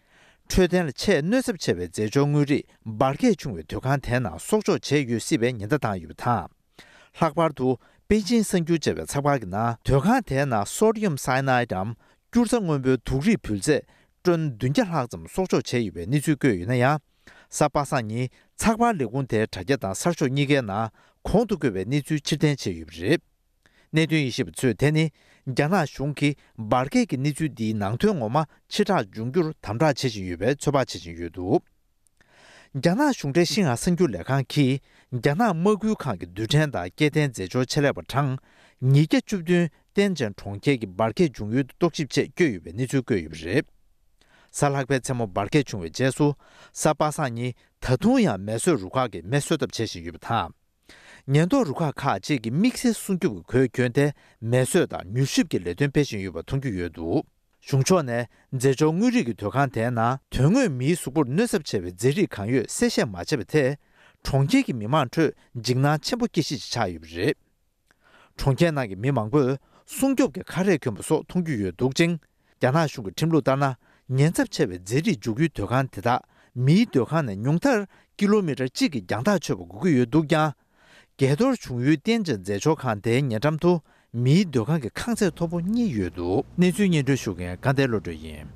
འཕྲོད་བསྟེན་ལ་ཆེས་གནོད་ཚབས་ཆེ་བའི་རྫས་སྦྱོར་དངོས་རིགས་འབར་གས་བྱུང་བའི་སྡོད་ཁང་དེའི་ནང་གསོག་འཇོག་བྱས་ཡོད་སྲིད་པའི་ཉེན་བརྡ་བཏང་ཡོད་པ་དང་། ལྷག་པར་དུ་པེ་ཅིན་གསར་འགྱུར་ཅེས་པའི་ཚགས་པར་གྱི་ནང་སྡོད་ཁང་དེའི་ནང་sodium cyanide་འམ་སྐྱུར་རྩ་སྔོན་པོའི་དུག་རིགས་འབུལ་ཚད་ཊོན་བདུན་བརྒྱ་ལྷག་ཙམ་གསོག་འཇོག་བྱས་ཡོད་པའི་གནས་ཚུལ་བཀོད་ཡོད་ན་ཡང་། གཟའ་པ་སངས་ཉིན་ཚགས་པར་ལས་ཁུངས་དེའི་དྲ་རྒྱ་དང་གསར་ཤོག་གཉིས་ཀའི་ནང་གོང་དུ་བཀོད་པའི་གནས་ཚུལ་ཕྱིར་འཐེན་བྱས་ཡོད་པ་རེད། གནད་དོན་དབྱེ་ཞིབ་པ་ཚོས་དེ་ནི་རྒྱ་ནག་གཞུང་གིས་འབར་གས་ཀྱི་གནས་ཚུལ་འདིའི་ནང་དོན་ངོ་མ་ཕྱིར་བསྒྲགས་འབྱུང་རྒྱུར་དམ་དྲག་བྱེད་བཞིན་ཡོད་པའི་ཚོད་དཔག་བྱེད་བཞིན་ཡོད་འདུག་རྒྱ་ནག་གཞུང་འབྲེལ་ཤིན་ཧྭ་གསར་འགྱུར་ལས་ཁང་གིས་རྒྱ་ནག་དམག་ཁུལ་ཁང་གི་རྡུལ་ཕྲན་དང་སྐྱེ་ལྡན་རྫས་སྦྱོར་ཆེད་ལས་པ་གྲངས་ཉིས་བརྒྱ་བཅུ་བདུན་ཏན་ཅན་གྲོང་ཁྱེར་གྱི་འབར་གས་བྱུང་ཡུལ་དུ་རྟོག་ཞིབ་ཆེད་བསྐྱོད་ཡོད་པའི་གནས་ཚུལ་བཀོད་ཡོད་པ་རེད། གཟའ་ལྷག་པའི་མཚན་མོ་འབར་གས་བྱུང་བའི་རྗེས་སུ་གཟའ་པ་སངས་ཉིན་ད་དུང་ཡང་མེ་གསོད་རུ་ཁག་གིས་མེ་གསོད་ཐབས་བྱེད་བཞིན་ཡོད་པ་དང་། ཉེན་རྟོག་རུ་ཁག་ཁག་ཅིག་གིས་དམིགས་བསལ་སྲུང་སྐྱོབ་ཀྱི་གོས་གྱོན་ཏེ་མེ་གསོད་དང་མྱུལ་ཞིབ་ཀྱི་ལས་དོན་སྤེལ་བཞིན་ཡོད་པ་མཐོང་རྒྱུ་ཡོད་འདུག་གཞུང་ཕྱོགས་ནས་རྫས་སྦྱོར་དངོས་རིགས་ཀྱི་སྡོད་ཁང་དེའི་ནང་དོན་དངོས་མིའི་གཟུགས་པོར་གནོད་ཚབས་ཆེ་བའི་རྫས་རིགས་གང་ཡོད་གསལ་བཤད་མ་བྱས་པ་དེས་གྲོང་ཁྱེར་གྱི་མི་མང་ཁྲོད་འཇིགས་སྣང་ཆེན་པོ་སྐྱེ་གཞི་ཞིག་ཆགས་ཡོད་པ་རེད། གྲོང་ཁྱེར་ནང་གི་མི་མང་པོས་སྲུང་སྐྱོབ་ཀྱི་ཁ་རས་གྱོན་པ་སོགས་མཐོང་རྒྱུ་ཡོད་འདུག་ཅིང་། རྒྱ་ནག་གཞུང་གི་ཁྲིམས་ལུགས་ལྟར་ན། ཉེན་ཚབས་ཆེ་བའི་རྫས་རིགས་འཇུག་ཡུལ་སྡོད་ཁང་དེ་དག་མིའི་སྡོད་ཁང་ནས་ཉུང་མཐར་ཀི་ལོ་མི་ཊར་གཅིག་གི་རྒྱང་ཐག་ཆོད་པ་དགོས་ཀྱི་ཡོད་འདུག་ཀྱང་། འགས་གཏོར་བྱུང་ཡུལ་ཏན་ཅན་རྫས་སྦྱོར་ཁང་དེའི་ཉེ་འགྲམ་དུ་མིའི་སྡོད་ཁང་གི་ཁང་ཚད་མཐོ་པོ་གཉིས་ཡོད་འདུག་གནས་ཚུལ་སྙན་སྒྲོན་ཞུ་མཁན་དགའ་ལྡན་བློ་གྲོས་ཡིན།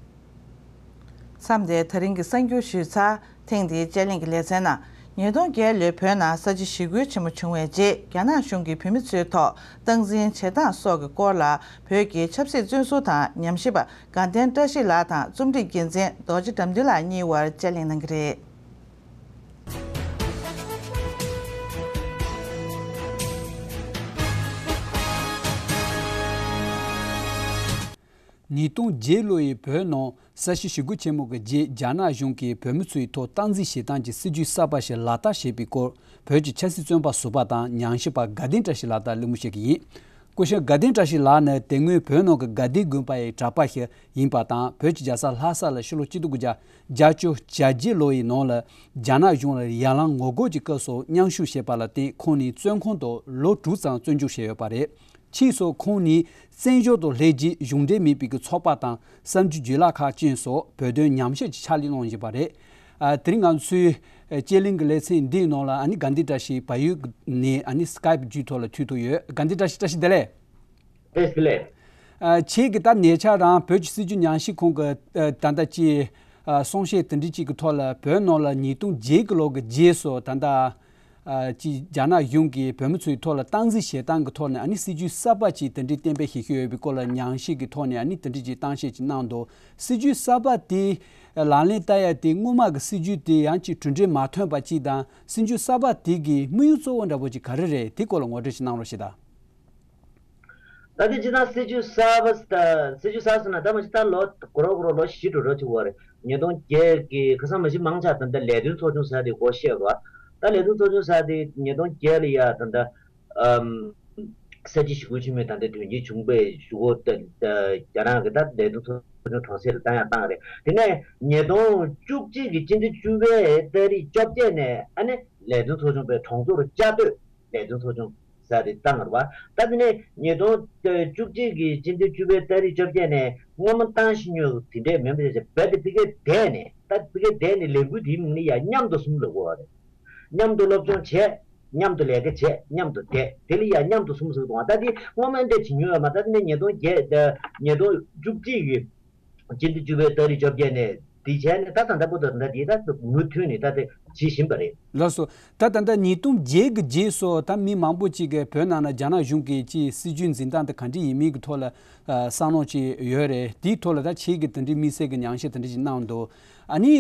མཚམས་འདིར་ད་རིང་གི་གསར་འགྱུར་ཞུས་ཚར། ཐེངས་འདིའི་དཔྱད་གླེང་གི་ལེ་ཚན་ནང་། ཉིས་སྟོང་བརྒྱད་ལོའི་བོད་ནང་ས་བྱི་ཞི་རྒོལ་ཆེན་མོ་བྱུང་བའི་རྗེས་རྒྱ་ནག་གཞུང་གིས་བོད་མི་ཚོའི་ཐོག་སྟངས་འཛིན་བྱེད་སྟངས་སོགས་ཀྱི་སྐོར་ལ་བོད་ཀྱི་ཆབ་སྲིད་བཙོན་ཟུར་དང་ཉམས་ཞིབ་པ་དགའ་ལྡན་བཀྲ་ཤིས་ལགས་དང་རྩོམ་སྒྲིག་འགན་འཛིན་རྡོ་རྗེ་དགྲ་འདུལ་ལགས་གཉིས་དབར་དཔྱད་གླེང་གནང་གི་རེད། ཉིས་སྟོང་བརྒྱད་ལོ་ཡི་བོད་ནང་ས་བྱི་ཞི་རྒོལ་ཆེན་མོ་གི་རྗེས་རྒྱ་ནག་གཞུང་གིས་བོད་མི་ཚོའི་ཐོག་སྟངས་འཛིན་བྱེད་སྟངས་ཀྱི་སྲིད་ཇུས་གསར་པ་ཞིག་ལག་བསྟར་བྱས་པའི་སྐོར་བོད་ཀྱི་ཆབ་སྲིད་བཙོན་པ་ཟུར་པ་དང་ཉམས་ཞིབ་པ་དགའ་ལྡན་བཀྲ་ཤིས་ལགས་དང་གླེང་མོལ་བྱེད་ཀྱི་ཡིན། སྐུ་ཞབས་དགའ་ལྡན་བཀྲ་ཤིས་ལགས་ནི་དེ་སྔོན་བོད་ནང་གི་དགའ་ལྡན་དགོན་པ་ཡི་གྲྭ་པ་ཞིག་ཡིན་པ་དང་། བོད་ཀྱི་རྒྱལ་ས་ལྷ་ས་ལ་ཕྱི་ལོ་གཅིག་སྟོང་དགུ་བརྒྱ་བརྒྱད་ཅུ་གྱ་བརྒྱད་ལོ་ཡི་ནང་ལ་རྒྱ་ནག་གཞུང་ལ་ཡ་ལན་ངོ་རྒོལ་གྱི་སྐབས་སུ་མཉམ་ཞུགས་བྱས་པ་ལ་བརྟེན། ཁོང་ནི་བཙོན་ཁང་དུ་ལོ་དྲུག་ཙམ་བཙོན་འཇུག་བྱས་ཡོད་པ་རེད། ཕྱིས་སུ་ཁོང་ནི་བཙན་བྱོལ་དུ་སླེབས་རྗེས། གཞུང་འབྲེལ་མིན་པའི་གི་ཚོགས་པ་དང་གསར་འགྱུར་བརྒྱུད་ལམ་ཁག་ཅན་སོགས་བོད་དོན་ཉམས་ཞིབ་ཀྱི་ཕྱག་ལས་གནང་བཞིན་པ་རེད། ཨ། དེ་རིང་ང་ཚོའི་ཨ་དཔྱད་གླེང་གི་ལེ་ཚན་འདིའི་ནང་ལ་ཨ་ནི་དགའ་ལྡན་བཀྲ་ཤིས་བལ་ཡུལ་ནས་ཨ་ནི་སི་ཀའེ་པི་བརྒྱུད་ཐོག་ལ་ཐུག་ཐུབ་ཡོད། དགའ་ལྡན་བཀྲ་ཤིས། བཀྲ་ཤིས་བདེ་ལེགས། བཀྲ་ཤིས་བདེ་ལེགས། ཨ། ཁྱེད་ཀྱིས་ད་ཉེ་ཆར་རང་བོད་ཀྱི་སྲིད་བྱུས་ཉམས་ཞིབ་ཁང་གི་ཨ་ད་ལྟ་ཅིག་ཨ་གསུང་བཤད་དེ་འདྲ་ཅིག་གི་ཐོག་ལ། བོད་ནང་ལ་ཉིས་སྟོང་བརྒྱད་ཀྱི་ལོ་གི་རྗེས་སུ་ད་ལྟ་ཨ་ཅིག་རྒྱ་ནག་གཞུང་གིས་བོད་མི་ཚོའི་ཐོག་ལ་སྟངས་འཛིན་བྱེད་སྟངས་ཀྱི་ཐོག་ནས་ཨ་ནི་སྲིད་བྱུས་གསར་པ་ཅིག་དེ་འདྲའི་གཏན་འབེབས་བྱེད་ཀྱི་ཡོད་པའི་སྐོར་ལ་ཉམས་ཞིབ་ཀྱི་ཐོག་ནས་ཨ་ནི་དེ་འདྲ་ཅིག་གཏམ་བཤད་ཅིག་གནང་འདུག། སྲིད་བྱུས་གསར་པ་དེ་ལག་ལེན་བསྟར་ཡ་དེ་སྔོན་མ་གི་སྲིད་བྱུས་དེ་ཡང་ཅིག་གྲུབ་འབྲས་མ་ཐོན་པ་ཅིག་དང་། སྲིད་བྱུས་གསར་པ་དེ་གི་དམིགས་ཡུལ་གཙོ་བོ་འདྲ་པོ་ཅིག་ག་རེ་རེད། དེ་སྐོར་ལ་ངོ་སྤྲོད་ཅིག་གནང་རོགས་ཞེས་དང་། ད་ལྟ་སྤྱིར་བཏང་སྲིད་བྱུས་གསར་པ་ད་སྲིད་བྱུས་གསར་ཟེར་ན། ད་མ་གཞི་ད་ལོ་འགོར་རོ་འགོར་རོ་ལོ་བཞི་འགྲོ་རོ་ཅིག་འགོར་རེད། ཉིས་སྟོང་བརྒྱད་ཀྱི་ཁ་སང་མ་གཞི་མང་ཆེ་ད་ལྟ་ལས་དོན་ཚོགས་ཆུང་ཟེར་དེ་སྐོར་བཤད་དགོས། ད་ལས་དོན་ཚོགས་ཆུང་ཟེར་དེ་ཉིས་སྟོང་བརྒྱད་ལ་ཡ་ད་ལྟ་ཨམ་ས་བྱི་ཞི་རྒོལ་ཆེན་མོའི་ད་ལྟ་དོན་རྐྱེན་བྱུང་བའི་གཞུག་གུ་ད་ད་རྒྱ་ནག་གི་ད་ལས་དོན་ཚོགས་ཆུང་གྲོང་གསེབ་ལ་བཏང་ཡ་བཏང་རེད། དེ་ནས་ཉིས་སྟོང་བཅུ་གཅིག་གི་སྤྱི་ཟླ་བཅུ་པའི་ཏ་རིག་བཅོ་བརྒྱད་ནས་ཨ་ནི་ལས་དོན་ཚོགས་ཆུང་པའི་གྲོང་ཚོར་བཅའ་སྡོད་ལས་དོན་ཚོགས་ཆུང་ཟེར་དེ་བཏང་ཡོད་རེད་པ། ད་དེ་ནས་ཉིས་སྟོང་བཅུ་གཅིག་གི་སྤྱི་ཟླ་བཅུ་པའི་ཏ་རིག་བཅོ་བརྒྱད་ནས་སྔོན་མ་བཏང་བཞིན་ཡོད་དེ་འདྲས་མིན་པ་བྱས། རྦད་དེ་ཕ་གིར་བསྡད་ནས། ད་ཕ་གིར་བསྡད་ནས་ལས་འགུལ་དེའི་མིང་ནི་ཡ་མཉམ་དུ་གསུམ་ལབ་དགོས་པ་རེད། མཉམ་དུ་སློབ་སྦྱོང་བྱས། མཉམ་དུ་ལས་ཀ་བྱས། མཉམ་དུ་བསྡད། དེ་ལ་ཡ་མཉམ་དུ་གསུམ་ཟེར་གི་འདུག་ག། ད་དེ་སྔོན་མ་འདྲ་བྱེད་མྱོང་ཡོད་མ། ད་དེ་ནས་ཉིས་སྟོང་བརྒྱད་ཉིས་སྟོང་བཅུ་གཅིག་གི་སྤྱི་ཟླ་བཅུ་པའི་ཏ་རིག་བཅོ་བརྒྱད་ནས་དེ་བྱས་ནས་ད་ད་ལྟ་བར་དུ་ད་དེ་ད་མུ་མཐུད་ནས་ད་དེ་བྱེད་བཞིན་པ་རེད། ལགས་སོ། ད་ད་ལྟ་ཉིས་སྟོང་བརྒྱད་ཀྱི་རྗེས་སུ་ད་མི་མང་པོ་ཅིག་གིས་བོད་ནང་ན་རྒྱ་ནག་གཞུང་གིས་ཅིག་སྲིད་བྱུས་འཛིན་སྟངས་དེ་ག་འདྲ་ཡིན་མིན་གྱི་ཐོག་ལ་ཨ་བསམ་བློ་ཅིག་ཡོད་རེད། དེའི་ཐོག་ལ་ད་ཁྱེད་ཀྱིས་དེ་འདྲའི་དམིགས་བསལ་གྱི་ཉམས་ཞིབ་དེ་འདྲ་ཅིག་གནང་འདུག། ཨ་ནི་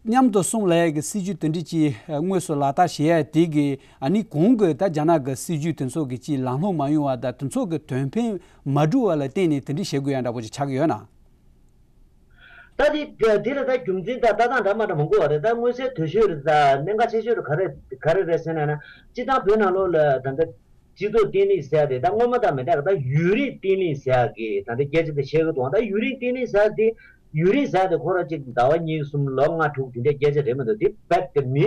མཉམ་དུ་གསུམ་ལབ་ཡ་གི་སྲིད་བྱུས་དེ་འདྲ་ཅིག་དངོས་སུ་ལག་བསྟར་བྱེད་ཡ་དེ་གི་ཨ་ནི་གོང་གི་ད་རྒྱ་ནག་གི་སྲིད་བྱུས་དེ་ཚོ་གི་ཅིག་ལམ་ལྷོང་མ་ཡོང་བ་དང་། དེ་ཚོ་གི་དོན་ཕན་མ་འགྲུབ་པ་ལ་བརྟེན་ནས་དེ་འདྲ་བྱེད་དགོས་ཡ་འདྲ་པོ་ཅིག་ཆགས་ཀྱི་ཡོད་ན། ད་དེ་དེ་ལ་ད་རྒྱུ་མཚན་དང་ལྟ་སྟངས་འདྲ་མ་འདྲ་མང་པོ་ཡོད་རེད། ད་མངོན་གསལ་དོད་ཤོས་རེད། ད་གནད་འགག་ཆེ་ཤོས་རེད། ག་རེ་ག་རེ་རེད་ཟེར་ན་ན། སྤྱིར་བཏང་བོད་ནང་ལོགས་ལ་ད་ལྟ་སྤྱི་ཚོགས་བརྟན་ལྷིང་ཟེར་ཡ་དེ། ད་སྔོན་མ་དང་མི་འདྲ་བ། ད་ཡུན་རིང་བརྟན་ལྷིང་ཟེར་ཡ་གི་ད་ལྟ་སྐད་ཆ་དེ་བཤད་གི་འདུག། ད་ཡུན་རིང་བརྟན་ལྷིང་ཟེར་ཡ་དེ། ཡུན་རིང་ཟེར་ཡ་དེ་ཁོ་རང་གཅིག་ཟླ་བ་གཉིས་གསུམ་ལོ་ལྔ་དྲུག་དེ་འདྲའི་སྐད་ཆ་རེད་མི་འདུག། དེ་རྦད་དེ་མི་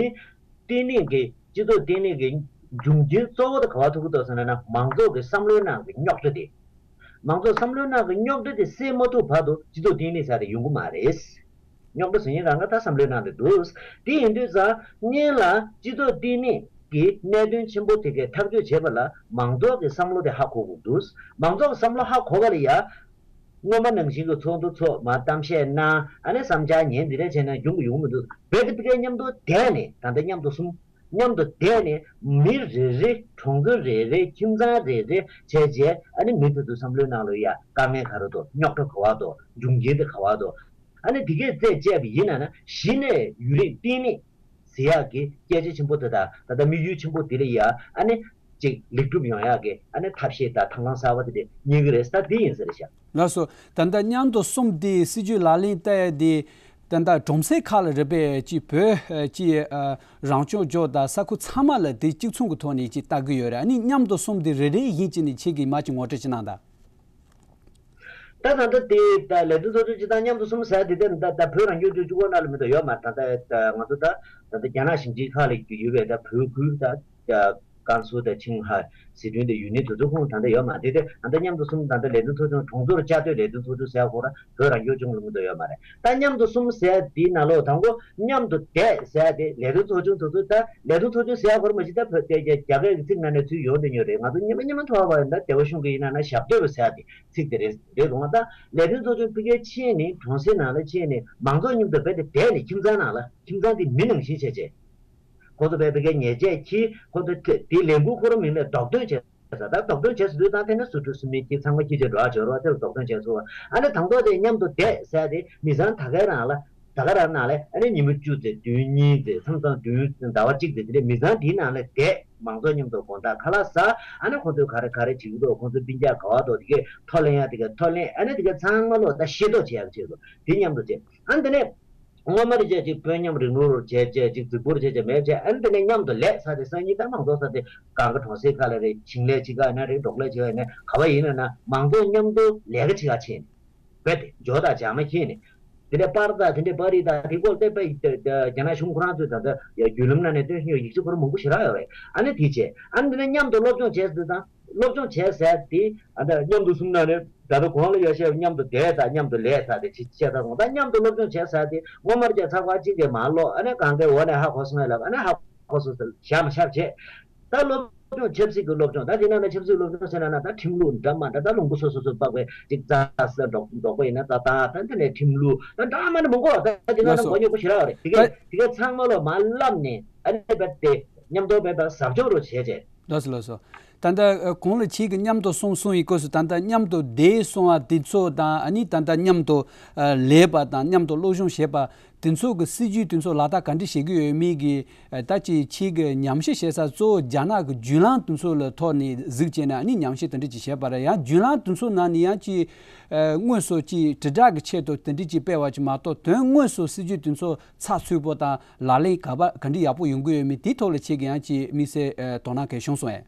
བརྟན་ལྷིང་གི་སྤྱི་ཚོགས་བརྟན་ལྷིང་གི་འབྱུང་རྐྱེན་གཙོ་བོ་དེ་ག་པར་ཐུག་གི་འདུག་ཟེར་ན་ན། མང་ཚོགས་ཀྱི་བསམ་བློའི་ནང་གི་རྙོག་དྲ་དེ། མང་ཚོགས་བསམ་བློའི་ནང་གི་རྙོག་དྲ་དེ་སེལ་མ་ཐུབ་བར་དུ་སྤྱི་ཚོགས་བརྟན་ལྷིང་ཟེར་དེ་ཡོང་གི་མ་རེད། རྙོག་དྲ་ཟེར་མཁན་རང་ག་ད་བསམ་བློའི་ནང་དུ་འདུག། དེ་ཡིན་དུས་ཙང་སྔོན་ལ་སྤྱི་ཚོགས་བརྟན་ལྷིང་གི་གནད་དོན་ཆེན་པོ་དེ་གའི་ཐག་གཅོད་བྱེད་པ་ལ་མང་ཚོགས་ཀྱི་བསམ་བློ་དེ་ཧ་གོ་དགོས་འདུག། མང་ཚོགས་ཀྱི་བསམ་བློ་ཧ་གོ་བ་ལ་ཡ། སྔོན་མ་ནང་བཞིན་གྱི་ཚོགས་འདུ་ཚོགས། མར་གཏམ་བཤད་གནང་། ཨ་ནི་བསམ་འཆར་ཉན། འདི་འདྲ་བྱས་ན་འབྱུང་གི་ཡོང་མི་འདུག། རྦད་དེ་ཕ་གིར་མཉམ་དུ་བསྡད་ནས། ད་ལྟ་མཉམ་དུ་གསུམ། མཉམ་དུ་བསྡད་ནས་མི་རེ་རེ། གྲོང་ཚོ་རེ་རེ། ཁྱིམ་ཚང་རེ་རེ་བྱས་བྱས། ཨ་ནི་མི་དེ་ཚོའི་བསམ་བློའི་ནང་ལ་ཡ་དཀའ་ངལ་ག་རེ་འདུག། རྙོག་དྲ་ག་པར་འདུག། འབྱུང་རྐྱེན་དེ་ག་པར་འདུག། ཨ་ནི་དེ་གས་རྩད་བཅད་པ་ཡིན་ན་ན། གཞི་ནས་ཡུན་རིང་བརྟན་ལྷིང་ཟེར་ཡག་གི་སྐད་ཆ་ཆེན་པོ་དེ་དང་། ད་ལྟ་དམིགས་ཡུལ་ཆེན་པོ་དེ་ལ་ཡ་ཨ་ནི་ཅིག་ལེགས་གྲུབ་ཡོང་ཡག་གི་ཨ་ནི་ཐབས་ཤེས་དང་ཐབས་ལམ་གསར་པ་དེ་དེ་རྙེད་ཀྱི་རེད། ད་དེ་ཡིན་ས་རེད་ཤག། ལགས་སོ། ད་ལྟ་མཉམ་དུ་གསུམ་དེ་སྲིད་ཇུས་ལག་ལེན་བསྟར་ཡ་དེ། ད་ལྟ་གྲོང་གསེབ་ཁག་ལ་རེད་པས། ཅིག་བོད་ཨ་ཅིག་ཨ་རང་སྐྱོང་ལྗོངས་དང་ས་ཁུལ་ཚང་མ་ལ་དེ་གཅིག་མཚུངས་ཀྱི་ཐོག་ནས་ཅིག་བལྟ་གི་ཡོད་རེད། ཨ་ནི་མཉམ་དུ་གསུམ་དེ་རེ་རེ་བཞིན་བྱས་ནས་ཁྱེད་ཀྱིས་མར་ཅིག་ངོ་སྤྲོད་ཅིག་གནང་དང་། ད་ད་ལྟ་དེ་ད་ལས་དོན་ཚོགས་ཆུང་སྤྱི་བཏང་མཉམ་དུ་གསུམ་ཟེར་དེ་ད་ད་བོད་རང་སྐྱོང་ལྗོངས་གཅིག་པོ་ནང་ལ་མི་འདུག། ཡོད་མ་རེད། ད་ད་ང་ཚོ་ད་ད་ལྟ་རྒྱ་ནག་ཞིང་ཆེན་ཁག་ལ་ཡོད་པའི་ད་བོད་ཁུལ། ད་ཀན་སུའུ་དང་ཆིང་ཧའེ། ཟི་ཁྲོན་དང་ཡུན་ནན་དེ་ཚོ་ཁོངས་ད་ལྟ་ཡོད་མ་རེད། དེ་ད་ལྟ་མཉམ་དུ་གསུམ། ད་ལྟ་ལས་དོན་ཚོགས་ཆུང་གྲོང་ཚོར་བཅའ་སྡོད་ལས་དོན་ཚོགས་ཆུང་ཟེར་ཁོ་རང་བོད་རང་སྐྱོང་ལྗོངས་ལ་མི་འདུག། ཡོད་མ་རེད། ད་མཉམ་དུ་གསུམ་ཟེར་དེའི་ནང་ལོགས་དང་པོ་མཉམ་དུ་བསྡད་ཟེར་དེ་ལས་དོན་ཚོགས་ཆུང་དེ་ཚོ། ད་ལས་དོན་ཚོགས་ཆུང་ཟེར་ཁོ་རང་མ་གཞི་ད་བོད་རྒྱ་སྐད་ཀྱི་ཚིག་ནང་ནས་ཚུར་ཡོང་དེ་ཉོ་རེད། ང་ཚོ་སྔོན་མ་སྔོན་མ་ཐོས་པ་ཡིན་ན་སྡེ་བ་གཞུང་གི་ཡིན་ན་ན་ཞབས་སྡོད་པ་ཟེར་དེ་ཚིག་དེ་རེད། རེད་འདུག་ད་ལས་དོན་ཚོགས་ཆུང་ཕ་གིར་ཕྱིན་ནས་གྲོང་གསེབ་ནང་ལ་ཕྱིན་ནས་མང་ཚོགས་མཉམ་དུ་རྦད་དེ་བསྡད་ནས་ཁྱིམ་ཚང་ནང་ལ། ཁྱིམ་ཚང་དེ་མི་ནང་བཞིན་བྱས་བྱས། ཁོ་ཚོ་བས་ཕ་གིར་ཉེས་ཆད་འཁྱེར། ཁོ་ཚོ་དེ་ལས་འགུལ་ཁོ་རང་མིང་ལ་རྡོག་ཐོན་བྱས་ཟེར། ད་རྡོག་ཐོན་བྱས་ཟེར་དུས་ད་དེ་ནས་སུ་ཁྲུ་སུ་མི་ཁྱི་ཚང་མ་ཁྱི་ཆེ་འགྲོ་ཨ་འབྱོར་བ་དེ་ལ་རྡོག་ཐོན་བྱས་སོང་བ། ཨ་ནི་དང་ཐོག་དེ་མཉམ་དུ་བསྡད་ཟེར་དེ་མི་ཚང་ད་གའི་རང་ལ། ད་ག་རང་ནང་ལ་ཨ་ནི་ཉི་མ་བཅུ་ཙམ། བདུན་གཉིས་ཙམ། མཚམས་མཚམས་བདུན། ཟླ་བ་གཅིག་ཙམ་དེ་འདྲའི་མི་ཚང་དེའི་ནང་ལ་བསྡད། མང་ཚོགས་མཉམ་དུ་དགོང་དག་ཁ་ལག་ཟ། ཨ་ནི་ཁོ་ཚོས་ག་རེ་ག་རེ་བྱེད་ཀྱི་འདུག། ཁོ་ཚོའི་སྤུན་ཀྱག་ག་པར་འདུག། དེ་གའི་ཐོ་ལེན་ཡ་དེ་གའི་ཐོ་ལེན། ཨ་ནི་དེ་གའི་ཚང་མ་ལོག་ད་ཤེས་རྟོགས་བྱེད་ཡག་ཆེད་དུ་དེ་མཉམ་དུ་བྱས། ཨ་ནི་དེ་ནས། སྔོན་མ་རེད་བྱས་ཅིག་དཔོན་ཉམས་རིང་ལུགས་བྱས་བྱས་ཅིག་རྫིག་པོར་བྱས་བྱས་མེད་བྱས། ཨ་ནི་དེ་ནས་མཉམ་དུ་ལས་ས་དེ་སང་ཉིན་ད་མང་ཚོགས་ས་དེ་གང་ག་གྲོང་གསེབ་ཁག་ལ་རེད། ཞིང་ལས་ཅིག་ག་ན་རེད། འབྲོག་ལས་ཅིག་ག་ན་རེད། ག་བ་ཡིན་ན་ན་མང་ཚོགས་མཉམ་དུ་ལས་ཀ་ཅིག་ག་བྱས་ནས་རྦད་དེ་འཇོ་དང་བྱ་མ་ཁྱེར་ནས། དེ་ནས་པར་དང་དེ་འདྲའི་པར་རིས་དང་དེ་སྐོར་དེ་དཔེ་རྒྱ་ནག་གཞུང་ཁོ་རང་ཚོས་ད་ལྟ་བརྒྱུད་ལམ་ནང་ནས་སྟོན་བཞིན་ཡོད། ཡིག་ཆ་ཁོ་རང་མང་པོ་ཞེ་དྲག་ཡོད་རེད། ཨ་ནི་དེ་བྱས། ཨ་ནི་དེ་ནས་མཉམ་དུ་སློབ་སྦྱོང་བྱས་ཟེར་དུས་དང་། སློབ་སྦྱོང་བྱས་ཟེར་དེ་ཨ་ད་མཉམ་དུ་གསུམ་ནང་ནས་ད་ལྟ་གོང་ལ་ཡོད་བཤད་མཉམ་དུ་བསྡད་དང་མཉམ་དུ་ལས་ཟེར་དེ་ཅི་བཤད་ད་སོང་། ད་མཉམ་དུ་སློབ་སྦྱོང་བྱས་ཟེར་དེ་སྔོན་མར་བྱས་ཚགས་པར་གཅིག་གིས་མར་ཀློག་ཨ་ནི་གང་གའི་འོག་ནས་ཧ་གོ་སོང་ངས་ལབ། ཨ་ནི་ཧ་གོ་སོང་ཟེར་ཞབས་མ་ཞབས་བྱས། ད་སློབ་སྦྱོང་ཆབ་སྲིད་ཀྱི་སློབ་སྦྱོང་། ད་དེ་ནང་ནས་ཆབ་སྲིད་སློབ་སྦྱོང་ཟེར་ན་ན་ད་ཁྲིམས་ལུགས་འདྲ་མ་འདྲ། ད་ལུང་པ་སོ་སོ་སོ་སོ་དཔག་པའི་ཅིག་རྩྭ་ས་འབྲོག་འབྲོག་པ་ཡིན་ན་རྩྭ་ཐང་། ད་དེ་ནས་ཁྲིམས་ལུགས་ད་འདྲ་མ་འདྲ་མང་པོ། ད་དེ་ནང་ལགས་ན་སོ། མགོ་རྙོག་པོ་ཞེ་དྲག་ཡོད་རེད། དེ་གས་ད་དེ་གས་ཚང་མ་ལོ་མར་བསླབས་ནས་ཨ་ནི་རྦད་དེ་མཉམ་དུ་རྦད་དེ་ཟབ་སྦྱོང་རུ་བྱས་བྱས། ལགས་སོ་ལགས་སོ། ད་ལྟ་ཨ་གོང་ལ་ཁྱེད་ཀྱིས་མཉམ་དུ་སོང་གསུངས་ཡི་སྐབས་སུ་ད་ལྟ་མཉམ་དུ་བསྡད་སོང་བ་དེ་ཚོ་དང་ཨ་ནི་ད་ལྟ་མཉམ་དུ་ཨ་ལས་པ་དང་མཉམ་དུ་སློབ་སྦྱོང་བྱས་པ་དེ་ཚོ་གི་སྲིད་ཇུས་དེ་ཚོ་ལག་བསྟར་ག་འདྲ་བྱེད་ཀྱི་ཡོད་མེད་ཀྱི་ཨ་ད་ཅིག་ཁྱེད་ཀྱིས་ཉམས་ཞིབ་བྱེད་ས་གཙོ་བོ་རྒྱ་ནག་གི་བརྒྱུད་ལམ་དེ་ཚོ་ལ་ཐོག་ནས་གཟིགས་བྱས་ནས་ཨ་ནི་ཉམས་ཞིབ་དེ་འདྲ་ཅིག་བྱས་པ་རེད། ཡང་བརྒྱུད་ལམ་དེ་ཚོ་ནང་ནས་ཡང་ཅིག་ཨ་དངོས་སུ་ཅིག་དྲིལ་བསྒྲགས་ཀྱི་ཆེད་དུ་དེ་འདྲ་ཅིག་སྤེལ་བ་ཅིག་མ་གཏོགས་དོན་དངོས་སུ་སྲིད་ཇུས་དེ་ཚོ་ཚགས་ཚུད་པོ་དང་ལག་ལེན་ག་པར་ག་འདྲ་ཡག་པོ་ཡོང་གི་ཡོད་མེད་དེའི་ཐོག་ལ་ཁྱེད་ཀྱིས་ཡང་ཅིག་དམིགས་བསལ་ཨ་དོ་སྣང་གལ་བྱུང་སོང་ངས།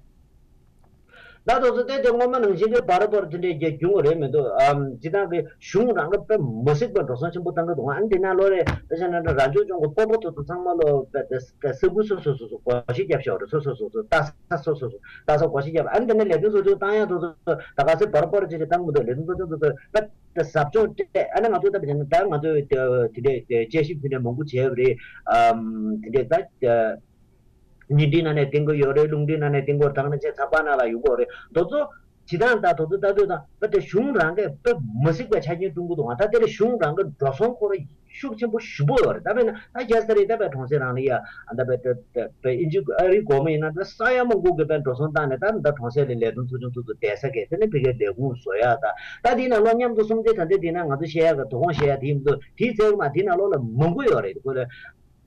ད་དུང་ཚོ་བལྟས་ཏེ་སྔོན་མ་ནང་བཞིན་གྱི་བར་བར་དེ་འདྲའི་རྒྱ་རྒྱུ་རེད་མི་འདུག་ཨམ་སྤྱི་བཏང་གི་གཞུང་རང་གི་དཔེ་མ་སྲིད་པ་འགྲོ་སོང་ཆེན་པོ་བཏང་གི་འདུག་ཨ་ནི་དེ་ནང་ལོ་རེ་དཔེ་ཆ་ནང་རང་སྐྱོང་ལྗོངས་ཀྱི་སྤོ་བོ་ཐོ་ཐོ་ཚང་མ་ལོ་དཔེ་དེ་ས་ཁུལ་སོ་སོ་སོ་སོ་སྒོ་ཕྱེ་རྒྱབ་ཤོག་རེད། སོ་སོ་སོ་སོ་ལྟ་ས་སོ་སོ་སོ་ལྟ་ས་སྒོ་ཕྱེ་རྒྱབ། ཨ་ནི་དེ་ནས་ལས་དོན་སོ་སོ་བཏང་ཡ་ཐོ་ཐོ་ད་ག་ཚོད་བར་བར་ཅིག་ཅིག་བཏང་གི་འདུག་ལས་དོན་ཚོ་ཚོ་ཚོ་ཚོ་དཔེ་དེ་ཟབ་སྦྱོང་སྤྲད། ཨ་ནི་ང་ཚོ་ད་དཔེ་ཆ་ནང་ད་ང་ཚོ་དེ་འདྲའི་དཔྱད་ཞིབ་དེ་འདྲ་མང་པོ་བྱས་པ་རེད། ཨམ་དེ་འདྲའི་ད། བརྙན་འཕྲིན་ནང་ནས་བསྟན་གྱི་ཡོད་རེད། རླུང་འཕྲིན་ནང་ནས་བསྟན་གྱི་ཡོད་རེད། ད་ནང་བཞིན་ཚགས་པར་ནང་ལ་ཡོང་གི་ཡོད་རེད། དེ་ཚོ་ཇི་ལྟར་ད་དེ་ཚོ་ལྟ་དུས་དང་ད་དེ་གཞུང་རང་གིས་དཔེ་མ་སྲིད་པའི་ཆ་རྐྱེན་བསྐྲུན་གྱི་འདུག་ད་དེ་ལས་གཞུང་རང་གི་འགྲོ་སོང་ཁོ་རང་ཤུགས་ཆེན་པོ་ཞེ་པོ་ཡོད་རེད། ད་དཔེར་ན་ད་རྒྱལ་ས་རེད། ད་དཔེ་གྲོང་གསེབ་རང་ལ་ཡ་ད་དཔེ་དཔེ་དཔེ་ཨིན་ཇི་ཨ་རིའི་སྒོར་མོ་ཡིན་ན་ད་ས་ཡ་མང་པོ་གི་དཔེ་འགྲོ་སོང་བཏང་ནས་ད་ད་གྲོང་གསེབ་ལ་ལས་དོན་ཚོགས་ཆུང་ཚོ་ཚོ་བསྡད་ས་གས། དེ་ནས་ཕ་གིའི་ལས་ཁུངས་བཟོ་ཡ་ད་ད་དེའི་ནང་ལོགས་མཉམ་དུ་གསུམ་སྡེ་ད་ལྟ་དེའི་ནང་ང་ཚོ་བཤད་ཡ་གི་དོ་དགོང་བཤད་ཡ་དེ་ཡིན་འདུག་དེའི་ཚད་མ་དེའི་ནང་ལོགས་ལ་མང་པོ་ཡོད་རེད། ཁོ་ལ།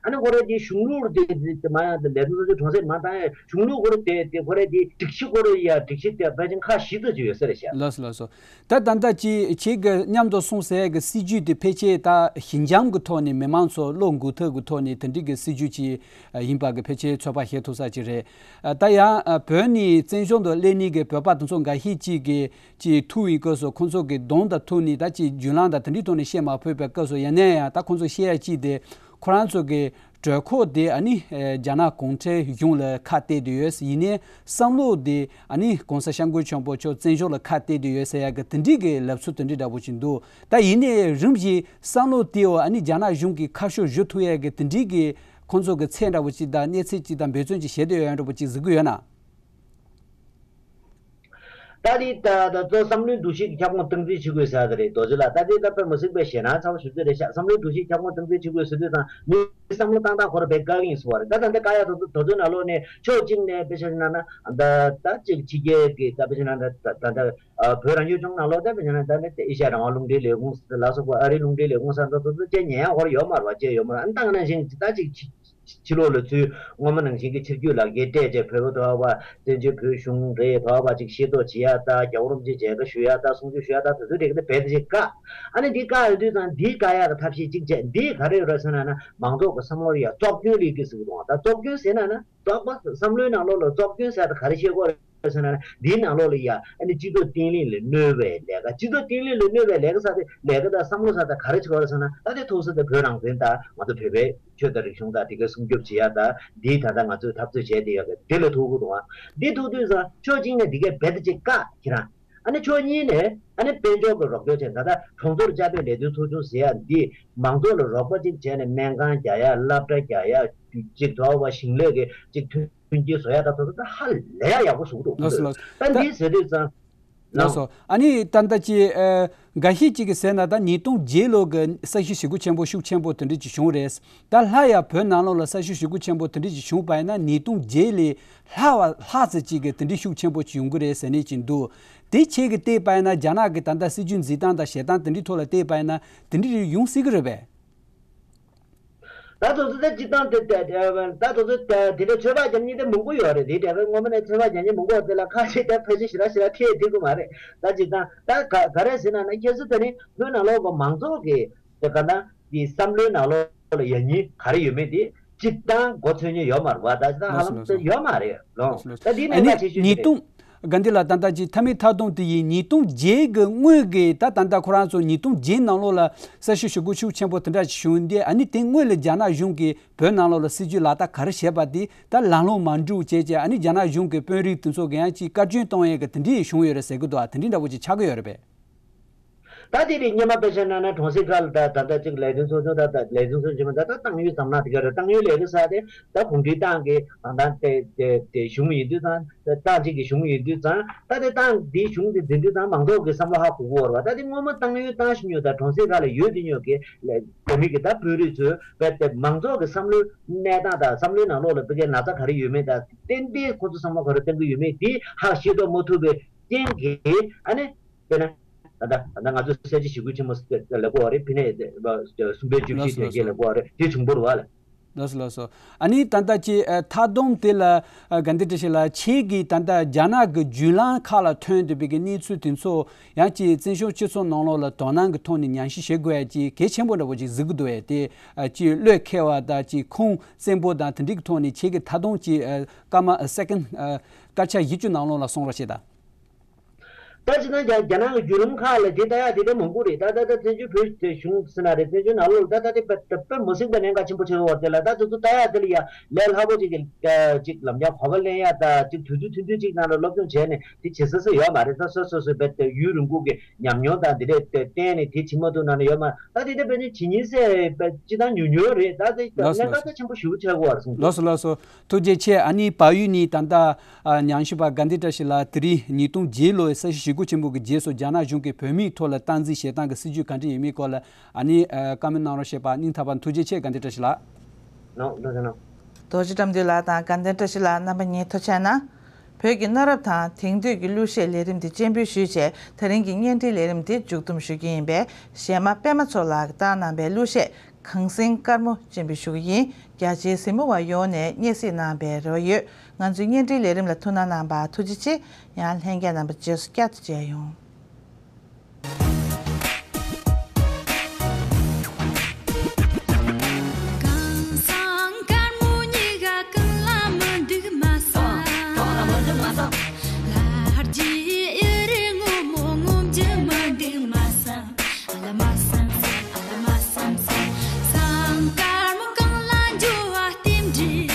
ཨ་ནི་ཁོ་རང་གི་གཞུང་ལུགས་དེ་དེ་མ་ཡང་ལས་དོན་སོ་སོའི་གྲོང་གསེབ་མ་བཏང་ཡང་གཞུང་ལུགས་ཁོ་རང་དེ་དེ་ཁོ་རང་དེ་སྒྲིག་གཞི་ཁོ་རང་ཡ་སྒྲིག་གཞི་དེ་ཕལ་ཆེར་ཁག་བཞི་ཙམ་ཅིག་ཡོད་ས་རེད་ཤག་ལགས་སོ་ལགས་སོ། ད་ད་ལྟ་ཅི་ཁྱེད་ཀྱི་མཉམ་དུ་སོང་ཟེར་གི་སྲིད་ཇུས་དེ་ཕལ་ཆེར་ད་ཞི་འཇམ་གི་ཐོག་ནས་མི་མང་ཚོ་བློ་འགུག་ཐབས་ཀྱི་ཐོག་ནས་དེ་འདྲའི་གི་སྲིད་ཇུས་ཅིག་ཡིན་པ་གི་ཕལ་ཆེར་ཚོད་དཔག་བྱེད་ཐུབ་ས་ཅིག་རེད། ད་ཡང་བོད་ནས་བཙན་བྱོལ་དུ་སླེབས་ནས་གི་བོད་པ་དེ་ཚོ་འགའ་ཤས་ཅིག་གི་ཅིག་ཐུག་ཡི་སྐབས་སུ་ཁོང་ཚོ་གི་གདོང་དང་ཐུག་ནས་ད་ཅིག་བརྒྱུད་ལམ་དང་དེ་འདྲའི་ཐོག་ནས་བཤད་མ་ཕོད་པའི་སྐབས་སུ་ཡིན་ན་ཡང་ད་ཁོང་ཚོ་བཤད་ཡ་ཅིག་དེ། ཁོ་རང་ཚོ་གི་གྲོས་ཁོག་དེ་ཨ་ནི་ཨེ་རྒྱ་ནག་གུང་ཁྲན་གཞུང་ལ་ཁ་གཏད་དེ་ཡོད། ཡིན་ནའི་བསམ་བློ་དེ་ཨ་ནི་གོང་ས་སྐྱབས་མགོན་ཆེན་པོ་མཆོག་བཙན་བྱོལ་ལ་ཁ་གཏད་དེ་ཡོད་ཟེར་ཡ་གི་དེ་འདྲའི་གི་ལབ་ཚུལ་དེ་འདྲའི་འདྲ་པོ་ཅིག་འདུག་ད་ཡིན་ནའི་རིམ་བཞིན་བསམ་བློ་དེའོ་ཨ་ནི་རྒྱ་ནག་གཞུང་གི་ཁ་ཕྱོགས་ཞུ་ཐུབ་ཡ་གི་དེ་འདྲའི་གི་ཁོང་ཚོ་གི་ཚད་འདྲ་པོ་ཅིག་དང་གནས་ཚད་ཅིག་དང་འབད་བརྩོན་ཅིག་བྱེད་དེ་ཡོད་ཡ་འདྲ་པོ་ཅིག་གཟིགས་གི་ཡོད་ན། ད་རེས་ད་ད་ཚོ་བསམ་བློའི་འདུ་ཤེས་ཀྱི་ཁྱབ་ཁོངས་སྟངས་འཛིན་བྱེད་དགོས་ཟེར་ཡ་ད་རེད། རྡོ་རྗེ་ལགས། ད་དེ་ད་དཔེ་མི་སྲིད་པའི་ཞེད་སྣང་ཚ་པོ་ཞིག་ཚོད་རེད་ཤག་བསམ་བློའི་འདུ་ཤེས་ཁྱབ་ཁོངས་སྟངས་འཛིན་བྱེད་དགོས་ཟེར་དུས་ཙང་མིའི་བསམ་བློ་བཏང་སྟངས་ཁོ་རང་དཔེ་དཀའ་ངལ་ཡིན་ཟེར་བ་རེད། ད་ད་ལྟ་བཀག་ཡ་ད་ཚོ་ད་ཚོའི་ནང་ལོགས་ནས་ཕྱོགས་གཅིག་ནས་དཔེ་ཆ་ན་ན་ད་ད་ཅིག་ཕྱི་རྒྱལ་གྱི་ད་དཔེ་ཆ་ན་ད་ད་ད་བོད་རང་སྐྱོང་ལྗོངས་ནང་ལོགས་ད་དཔེ་ཆ་ན་ད་ནི་ཨེ་ཤ་ཡ་རང་དབང་རླུང་འཕྲིན་ལས་ཁུངས་ལ་སོགས་པ་ཨ་རིའི་རླུང་འཕྲིན་ལས་ཁུངས་ས་ད་ཚོ་ཚོ་ཅེ་ཉན་ཡ་ཁོ་རང་ཡོད་མ་རེད་བ། ཅེ་ཡོད་མ་རེད། ཨ་ནི་ད་ང་ནང་བཞིན་ད་ཅིག་ཕྱི་ཕྱི་ལོགས་ལ་ཚུར་སྔོན་མ་ནང་བཞིན་གྱི་ཕྱིར་བསྐྱོད་ལག་འཁྱེར་སྤྲད་བྱས་བོད་པ་དོ་བ་བཙན་བྱོལ་བོད་གཞུང་རེད་དོ་བ་ཅིག་ཤེས་རྟོགས་བྱེད་ཡ་ད་རྒྱལ་བ་རིན་པོ་ཆེ་མཇལ་ཁ་ཞུ་ཡ་ད་གསུང་ཆོས་ཞུ་ཡ་ད་དེ་ཚོའི་གྲས་ཀྱི་ད་རྦད་དེ་ཅིག་བཀག་ཨ་ནི་འདི་བཀག་ཡོད་དུས་ཙང་འདི་བཀག་ཡ་གི་ཐབས་ཤེས་གཅིག་བྱས། འདི་ག་རེ་ཡོད་རེད་ཟེར་ན་ན་མང་ཚོགས་ཀྱི་བསམ་བློ་ཡ་བཙོག་སྐྱོན་ལས་ཀྱི་ཟེར་གི་འདུག་ད་བཙོག་སྐྱོན་ཟེར་ན་ན་བཙོག་པ་བསམ་བློའི་ནང་ལོགས་ལ་བཙོག་སྐྱོན་ཟེར་ད་ག་རེ་བཤད་དགོས་རེད། ཟེར་ན་འདིའི་ནང་ལོགས་ལ་ཡ་ཨ་ནི་སྤྱི་ཚོགས་བརྟན་ལྷིང་ལ་གནོད་པའི་ལས་ཀ་སྤྱི་ཚོགས་བརྟན་ལྷིང་ལ་གནོད་པའི་ལས་ཀ་ས་དེ་ལས་ཀ་དང་བསམ་བློ་ས་དེ་ག་རེ་བྱེད་པ་རེད་ཟེར་ན་ད་དེ་ཐུག་ས་དེ་བོད་རང་བཙན་དང་ང་ཚོ་བོད་པའི་ཆོས་དང་རིག་གཞུང་དང་དེ་གའི་སྲུང་སྐྱོབ་བྱེད་ཡ་ད་འདིའི་ད་ལྟ་ང་ཚོས་འཐབ་རྩོད་བྱས་དེ་ཡོད་གི་དེ་ལ་ཐུག་གི་འདུག་ཨ་འདི་ཐུག་དུས་ས་ཕྱོགས་གཅིག་ནས་འདི་གའི་རྦད་དེ་ཅིག་བཀག་ཁྱེད་རང་ཨ་ནི་ཕྱོགས་གཉིས་ནས་ཨ་ནི་དཔལ་འབྱོར་གྱི་རོགས་སྐྱོར་བྱས་ད་ལྟ་གྲོང་ཚོར་བཅའ་སྡོད་ལས་དོན་ཚོགས་ཆུང་ཟེར་ཡ་འདི་མང་ཚོགས་ལ་རོགས་པ་ཅིག་བྱས་ནས་སྨན་ཁང་རྒྱག་ཡ་སློབ་གྲྭ་རྒྱག་ཡ་ཅིག་དོ་བ་ཞིང་ལས་ཀྱི་ཅིག་མཐུན་མཐུན་རྐྱེན་བཟོ་ཡ་ད་ཚོ་ད་ཧ་ལས་ཡ་ཡག་པོ་བཟོ་གི་འདུག་ལགས་སོ་ལགས་སོ། ད་ད་འདི་ཟེར་དུས་ཙང་། ལགས་སོ། ཨ་ནི་ད་ལྟ་ཅི་ཨ་འགའ་ཤས་ཅིག་གིས་ཟེར་ན་ད་ཉིས་སྟོང་བརྒྱད་ལོ་གི་ས་ཞིང་ཞེ་པོ་ཆེན་པོ་ཤུགས་ཆེན་པོ་དེ་འདྲ་ཅིག་བྱུང་རེད། ད་སླར་ཡང་བོད་ནང་ལོགས་ལ་ས་ཞིང་ཞེ་པོ་ཆེན་པོ་དེ་འདྲ་ཅིག་བྱུང་པ་ཡིན་ན་ཉིས་སྟོང་བརྒྱད་ལས་ལྷག་པ་ལྷག་ཙམ་ཅིག་གི་དེ་འདྲ་ཤུགས་ཆེན་པོ་ཅིག་ཡོང་གི་རེད་ཟེར་ནས་ཅིག་འདུག་དེ་ཁྱེད་ཀྱིས་བལྟས་པ་ཡིན་ན་རྒྱ་ནག་གི་ད་ལྟ་སྲིད་ཇུས་འཛིན་སྟངས་དང་བྱེད་སྟངས་དེ་འདྲའི་ཐོག་ལ་བལྟས་པ་ཡིན་ན་དེ་འདྲ་ཡོང་སྲིད་ཀྱི་རེད་པས། ད་དུང་ཚོ་ད་སྤྱི་བཏང་དེ་དེ་ད་དུང་ཚོ་དེ་དེ་འདྲ་ཚོད་དཔག་རྒྱབ་མཁན་དེ་མང་པོ་ཡོད་རེད། དེ་འདྲ་བའི་སྔོན་མ་ནས་ཚོད་དཔག་རྒྱབ་མཁན་མང་པོ་ཡོད་དེ་ལ་ཁ་ཤས་དེ་ཕལ་ཆེར་ཞེ་དྲག་ཞེ་དྲག་ཐེ་ཐེ་གི་མ་རེད། ད་སྤྱི་བཏང་ད་ག་ག་རེ་ཟེར་ན་ན་ཁྱེད་ཚོ་དེ་ནི་བོད་ནང་ལོགས་གི་མང་ཚོགས་ཀྱི་དེ་ག་ན་དེ་བསམ་བློའི་ནང་ལོགས་ ལ་ཡ་ཉིན་ག་རེ་ཡོད་མེད་དེ་སྤྱིར་བཏང་མགོ་ཚོས་མཁན་ཡོད་མ་རེད་བ། ད་ཅི་ད་ཧ་ལམ་དེ་ཡོད་མ་རེད་ལོ། ད་འདི་ནས་ད་ཆེ་ཤོས་ཉིས་སྟོང་དགའ་ལྡན་ལགས། ད་ལྟ་ཅིག་མཐའ་མའི་མཐའ་སྡོམ་དེ་ཡིན། ཉིས་སྟོང་བརྒྱད་ཀྱི་སྔོན་གྱི་ད་ད་ལྟ་ཁོ་རང་ཚོ་ཉིས་སྟོང་བརྒྱད་ནང་ལོགས་ལ་གསལ་བཤད་ཞུ་དགོས་ཤུགས་ཆེན་པོ་དེ་འདྲ་ཞིག་བྱུང་སྟེ། ཨ་ནི་དེ་སྔོན་ལ་རྒྱ་ནག་གཞུང་གིས་བོད་ནང་ལོགས་ལ་སྲིད་ཇུས་ལག་བསྟར་ག་རེ་བྱས་པ་དེ་ད་ལམ་ལྷོང་མ་འགྲོ་བྱས་བྱས། ཨ་ནི་རྒྱ་ནག་གཞུང་གི་དཔོན་རིགས་དེ་ཚོ་གི་ཡང་ཅིག་བཀའ་བཀྱོན་གཏོང་ཡས་ཀྱི་དེ་འདྲ་ཞིག་བྱུང་ཡོད་རེད་ཟེར་གི་འདུག་ཨ། དེ་འདྲ་འདྲ་པོ་ཅིག་ཆགས་ཀྱི་ཡོད་རེད་པས། ད་དེ་རིང་སྔོན་མ་དཔེ་བཞག་ན་ན་གྲོང་གསེབ་ཁག་ལ་ད་ད་ལྟ་ཅིག་ལས་དོན་ཚོགས་ཆུང་ད་ད་ལས་དོན་ཚོགས་ཆུང་ད་ད་ཏང་ཡོན་འཛམ་གླིང་དེ་ག་རེད། ཏང་ཡོན་ལས་ཀ་ཟེར་དེ་ད་གུང་ཁྲན་ཏང་གི་ད་ད་དེ་དེ་དེ་གཞུང་ཡིན་དུས་ཙང་། ཏང་གཅིག་གི་གཞུང་ཡིན་དུས་ཙང་། ད་དེ་ཏང་དེའི་གཞུང་དེ་འཛིན་དུས་ཙང་མང་ཚོགས་ཀྱི་བསམ་བློ་ཧ་གོ་གི་ཡོད་རེད་བ། ད་དེ་སྔོན་མ་ཏང་ཡོན་ཏང་གཞུང་ཡོད་ད་གྲོང་གསེབ་ཁག་ལ་ཡོད་དེ་ཉོ་གི་ལས་བོད་མི་གི་ད་དཔོན་རིགས་ཚོས་བས་དེ་མང་ཚོགས་ཀྱི་བསམ་བློའི་གནས་སྟངས་དང་བསམ་བློའི་ནང་ལོགས་ལ་བི་གའི་ན་ཚ་ག་རེ་ཡོད་མེད་ད་ཏན་ཏན་ཁོ་ཚོ་བསམ་བློ་ག་རེ་གཏོང་གི་ཡོད་མེད་དེ་ཧ་ཤེས་རྟོགས་མ་ཐུབ་པའི་རྐྱེན་གྱིས། ཨ་ནི་དཔེར་ན། ད་ལྟ་ད་ལྟ་ང་ཚོས་གསལ་བྱེད་ཞུ་སྐུལ་ཆེན་མོ་ལབ་དགོས་པ་རེད། ཕི་ནས་གསུམ་པའི་བཅུ་བཞི་དོན་རྐྱེན་ལབ་དགོས་པ་རེད། དེ་བྱུང་བ་རེད་བ་ལ། ལགས་སོ་ལགས་སོ། ཨ་ནི་ད་ལྟ་ཅིག་ཨ་མཐའ་སྡོམ་དེ་ལ་ཨ་དགའ་ལྡན་བཀྲ་ཤིས་ལགས། ཁྱེད་ཀྱིས་ད་ལྟ་རྒྱ་ནག་གི་བརྒྱུད་ལམ་ཁག་ལ་ཐོན་བསྡད་པའི་གི་གནས་ཚུལ་དེ་ཚོ་ཡང་ཅིག་བཙན་བྱོལ་སྤྱི་ཚོགས་ནང་ལོགས་ལ་དོ་སྣང་གི་ཐོག་ནས་ཉམས་ཞིབ་བྱེད་དགོས་ཡ་ཅིག་གལ་ཆེན་པོ་འདྲ་པོ་ཅིག་གཟིགས་ཀྱི་འདུག་ཨེ། དེ་ཨ་ཅིག་བློས་འཁེལ་བ་དང་ཅིག་ཁུངས་བཙན་པོ་དང་དེ་འདྲའི་གི་ཐོག་ནས་ཁྱེད་ཀྱིས་མཐའ་སྡོམ་ཅིག་ཨ་སྐར་མ་ཨ་སེ་ཀེན་ཨ་སྐར་ཆ་བཞི་བཅུ་ནང་ལོགས་ལ་གསུང་རོགས་བྱེད་དང་། ད་ཅི་ན་རྒྱ་རྒྱ་ནག་གི་བརྒྱུད་ལམ་ཁག་ལ་དེ་ལྟ་ཡག་དེ་ལྟ་མང་པོ་རེད། ད་ད་ད་བཙན་བྱོལ་བོད་དེ་གཞུང་ཟེར་ན་རེད། བཙན་བྱོལ་ནང་ལོགས་ལ་ད་ད་དེ་དཔེ་དཔེ་མ་སྲིད་པ་གནད་འགག་ཆེན་པོ་ཆགས་ཡོད་རེད། དེ་ལ་ད་དེ་ཚོ་ལྟ་ཡག་དེ་ལ་ཡ་ལས་སླ་པོ་ཅིག་གི་ཅིག་ལམ་སང་གོ་བ་ལེན་ཡག་ད་ཅིག་དུས་ཚོད་ཐུང་ཐུང་ཅིག་ནང་ལ་སློབ་སྦྱོང་བྱས་ནས་དེ་བྱེད་ས་ས་ཡོད་མ་རེད། ད་སོ་སོ་སོ་དཔེ་དེ་ཡུན་རིང་པོ་གི་ཉམས་མྱོང་དང་དེ་འདྲས་བརྟེན་ནས་དེ་བྱེད་མ་ཐུབ་ན་ནི་ཡོད་མ། ད་དེ་འདྲ་དཔེ་ནི་ཇི་སྙེད་སེ་དཔེ་སྤྱི་བཏང་ཉུང་ཉུང་རེད། ད་དེ་ལགས་སོ་གནད་འགག་ལགས་སོ། ད་ཆེན་པོ་ཞེ་པོ་ཆགས་ཀྱི་ཡོད་རེད་གསུངས། ལགས་སོ་ལགས་སོ། ཐུགས་རྗེ་ཆེ། ཨ་ནི་བལ་ཡུལ་ནས་ད་ལྟ་ཨ་ཉམས་ཞིབ་པ་དགའ་ལྡན་བཀྲ་ཤིས་ལགས་དེ་རིང་ཉིས་སྟོང་བརྒྱད་ལོའི་ས་བྱི་ཞི་རྒོལ་ཆེན་པོ་གི་རྗེས་སུ་རྒྱ་ནག་གཞུང་གིས་བོད་མིའི་ཐོག་ལ་སྟངས་འཛིན་བྱེད་སྟངས་ཀྱི་སྲིད་ཇུས་ག་འདྲ་ཡིན་མིན་སྐོར་ལ་ཨ་ནི་ཨ་བཀའ་མོལ་གནང་རོགས་ཞེས་པ་སྙིང་ཐག་པ་ཐུགས་རྗེ་ཆེ་དགའ་ལྡན་བཀྲ་ཤིས་ལགས། ནོ་ནོ་ནོ། རྡོ་རྗེ་བཀྲམ་འདུས་ལགས་དང་དགའ་ལྡན་བཀྲ་ཤིས་ལགས། རྣམ་པ་གཉིས་ཐུགས་རྗེ་གནང་། བོད་ཀྱི་གནའ་རབས་དང་དེང་དུས་ཀྱི་གླུ་གཞས་ལས་རིམ་དེ་སྤྱན་འབུལ་ཞུས་རྗེས། ད་རིང་གི་བརྙན་འཕྲིན་ལས་རིམ་དེ་མཇུག་བསྡོམས་ཞུ་གི་ཡིན་པས། གཞས་མ་པད་མ་མཚོ་ལགས་ཀྱིས་བཏང་གནང་པའི་གླུ་གཞས་གངས་སེང་དཀར་མོ་སྤྱན་འབུལ་ཞུ་གི་ཡིན། རྒྱ་ཆེའི་གཟིགས་མོ་བ་ཡོངས་ནས་སྙན་གསན་གནང་པའི་རེ་བ་ཡོད། ང་ཚོའི་བརྙན་འཕྲིན་ལས་རིམ་ལ་ཐུགས་སྣང་གནང་བར་ཐུགས་རྗེ་ཆེ། ཡང་ལྷན་རྒྱས་རྣམ་པ་རྗེས་སུ་བསྐྱར་དུ་མཇལ་ཡོང་། གངས་སེང་དཀར་མོ་གཉིས་ཀ་གང་ལ་མི་འདུག་མ་བསམ། གང་ལ་མི་འདུག་མ་བསམ། ལྷ་རྗེ་ཨེ་རེད་ངོ་མ་ངོམ་རྒྱུ་མི་འདུག་མ་བསམ། ཨ་ལ་མ་བསམ་བསམ། ཨ་ལ་མ་བསམ་བསམ། སེང་དཀར་མོ་གང་ལ་འགྱུར་བ་རྟེན་འབྲེལ།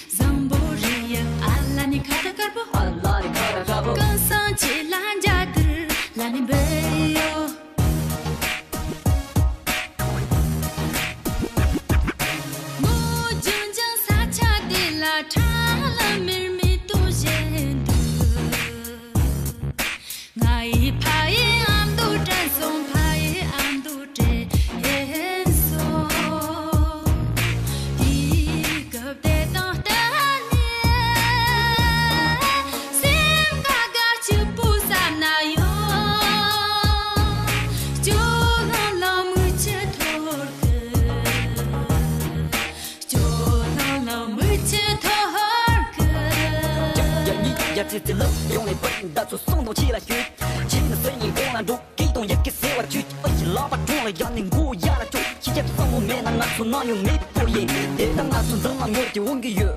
བཟང་པོ་རེད་ཡ། ཨ་ལ་ནི་ཁ་ད་དཀར་པོ། ཨ་ལ་ནི་ཁ་ད་དཀར་པོ། གངས་སེང་ཁྱེད་ལ་འཇའ་དར་ལ་ནི་འབུལ་ཡོད། ངོ་ལྗོན་ལྗང་ས་ཆ་དེ་ལ་ཁྲ་ལམ་མེར་མེར་སྟོན་བཞིན་འདུག་ང་ཡི་ཕ་ཡི་ཨ་མདོ་དྲན་སོང་། ཕ་ཡི་ཨ་མདོ་དྲན་སོང་། དེའི་སྐབས་དེ་དང་བསྟུན་ནས་སེམས་དགའ་དགའ་སྐྱིད་པོ་བསམ་ན་ཡང་། སྐྱོ་ལྷང་ལྷང་མིག་ཆུ་འཐོར་གི། སྐྱོ་ལྷང་ལྷང་མིག་ཆུ་འཐོར་གི། ཡ་ཡ་ཡི་ཡ་ཙི་ཙི་ལབ་ཡོང་ནས་པར་ད་ཚོ་སོང་དང་ཆེ་ལ་ཤོད། ཆེ་ན་སེ་ཡིན་གོང་ལ་འགྲོ། སྐད་གཏོང་ཡག་གི་ཟེར་བ་ཁྱོད། ཨ་ཡི་ལག་པ་གྲོང་ལ་ཡ་ནི་མགོ་ཡ་ལ་ཁྱོད། ཁྱི་ཁྱབ་བསམ་བློ་མེད་ན་ང་ཚོ་ནང་ཡོང་མེད་པོ་ཡིན། དེ་ལྟ་ང་ཚོ་འཛམ་གླིང་ངོས་ཀྱི་འོང་གི་ཡོད།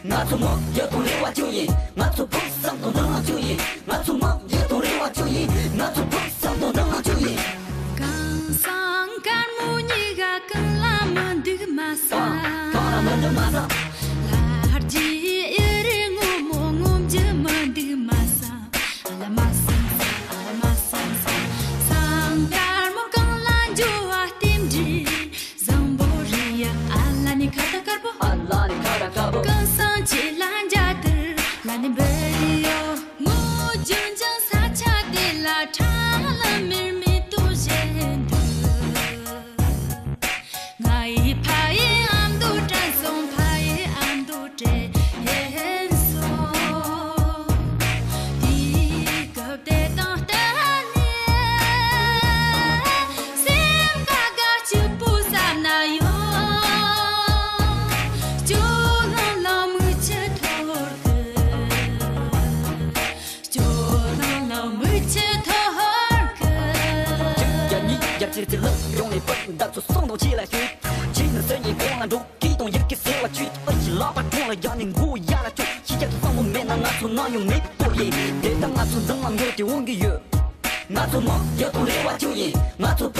ང་ཚོ་མང་ཡོད་དང་རེ་བ་ཅུང་ཡིན། ང་ཚོ་ཕུགས་བསམ་དང་འདུན་ལ་ཅུང་ཡིན། ང་ཚོ་མང་ཡོད་དང་རེ་བ་ཅུང་ཡིན། ང་ཚོ་ཕུགས་བསམ་དང་འདུན་ལ་ཅུང་ཡིན། གངས་སེང་དཀར་མོ་གཉིས་ཀ་གང་ལ་མི་འདུག་མ་བསམ། གང་ལ་མི་འདུག་མ་བསམ། ལྷ་རྗེ་ཨེ་རེད་ངོ་མ་ངོམ་རྒྱུ་མི་འདུག་མ་བསམ། ཨ་ལ་མ་བསམ་བསམ། ཨ་ལ་མ་བསམ་བསམ། སེང་དཀར་མོ་གང་ལ་འགྱུར་བ་རྟེན་འབྲེལ། བཟང་པོ་རེད་ཡ། ཨ་ལ་ནི་ཁ་ད་དཀར་པོ། ཨ་ལ་ནི་ཁ་ད་དཀར་པོ། གངས་སེང་ཁྱེད་ལ་འཇའ་དར་ལ་ནི་འབུལ་ཡོད། ངོ་ལྗོན་ལྗང་ས་ཆ་དེ་ལ་ཁྲ་ལམ་མེར་མེར་སྟོན་བཞིན་འདུག་ང་ཡི་ཕ་ཡི་ཨ་མདོ་དྲན་སོང་། ཕ་ཡི་ཨ་མདོ་དྲན་སོང་། དེའི་སྐབས་དེ་དང་བསྟུན་ནས་སེམས་དགའ་དགའ་སྐྱིད་པོ་བསམ་ན་ཡང་། སྐྱོ་ལྷང་ལྷང་མིག་ཆུ་འཐོར་གི། སྐྱོ་ལྷང་ལྷང་མིག་ཆུ་འཐོར་གི། ཡ་ཡི་ཡ་ཙི་ཙི་ལབ་ཡོང་ནས་པར་ད་ཚོ་སོང་དང་ཆེ་ལ་ཤོད། དེ་ནི་ཟེར་ཉིན་གོང་ལ་འགྲོ། སྐད་གཏོང་ཡག་གི་ཟེར་བ་ཆུ་ཨ་ཞིག་ལག་པ་ཁོང་ལ་རྒྱག་ནས་མགོ་ཡར་ལ་ཆུ་ཤི་རྒྱག་གི་བསམ་བློ་མེད་ན་ང་ཚོ་ནམ་ཡང་མེད་པོ་ཡིན། དེ་ལྟར་ང་ཚོ་འཛམ་གླིང་ཡོད་དེ་འོང་གི་ཡོད། ང་ཚོ་མང་ཡག་དང་རེ་བ་བཅུག་ཡིན། ང་ཚོ་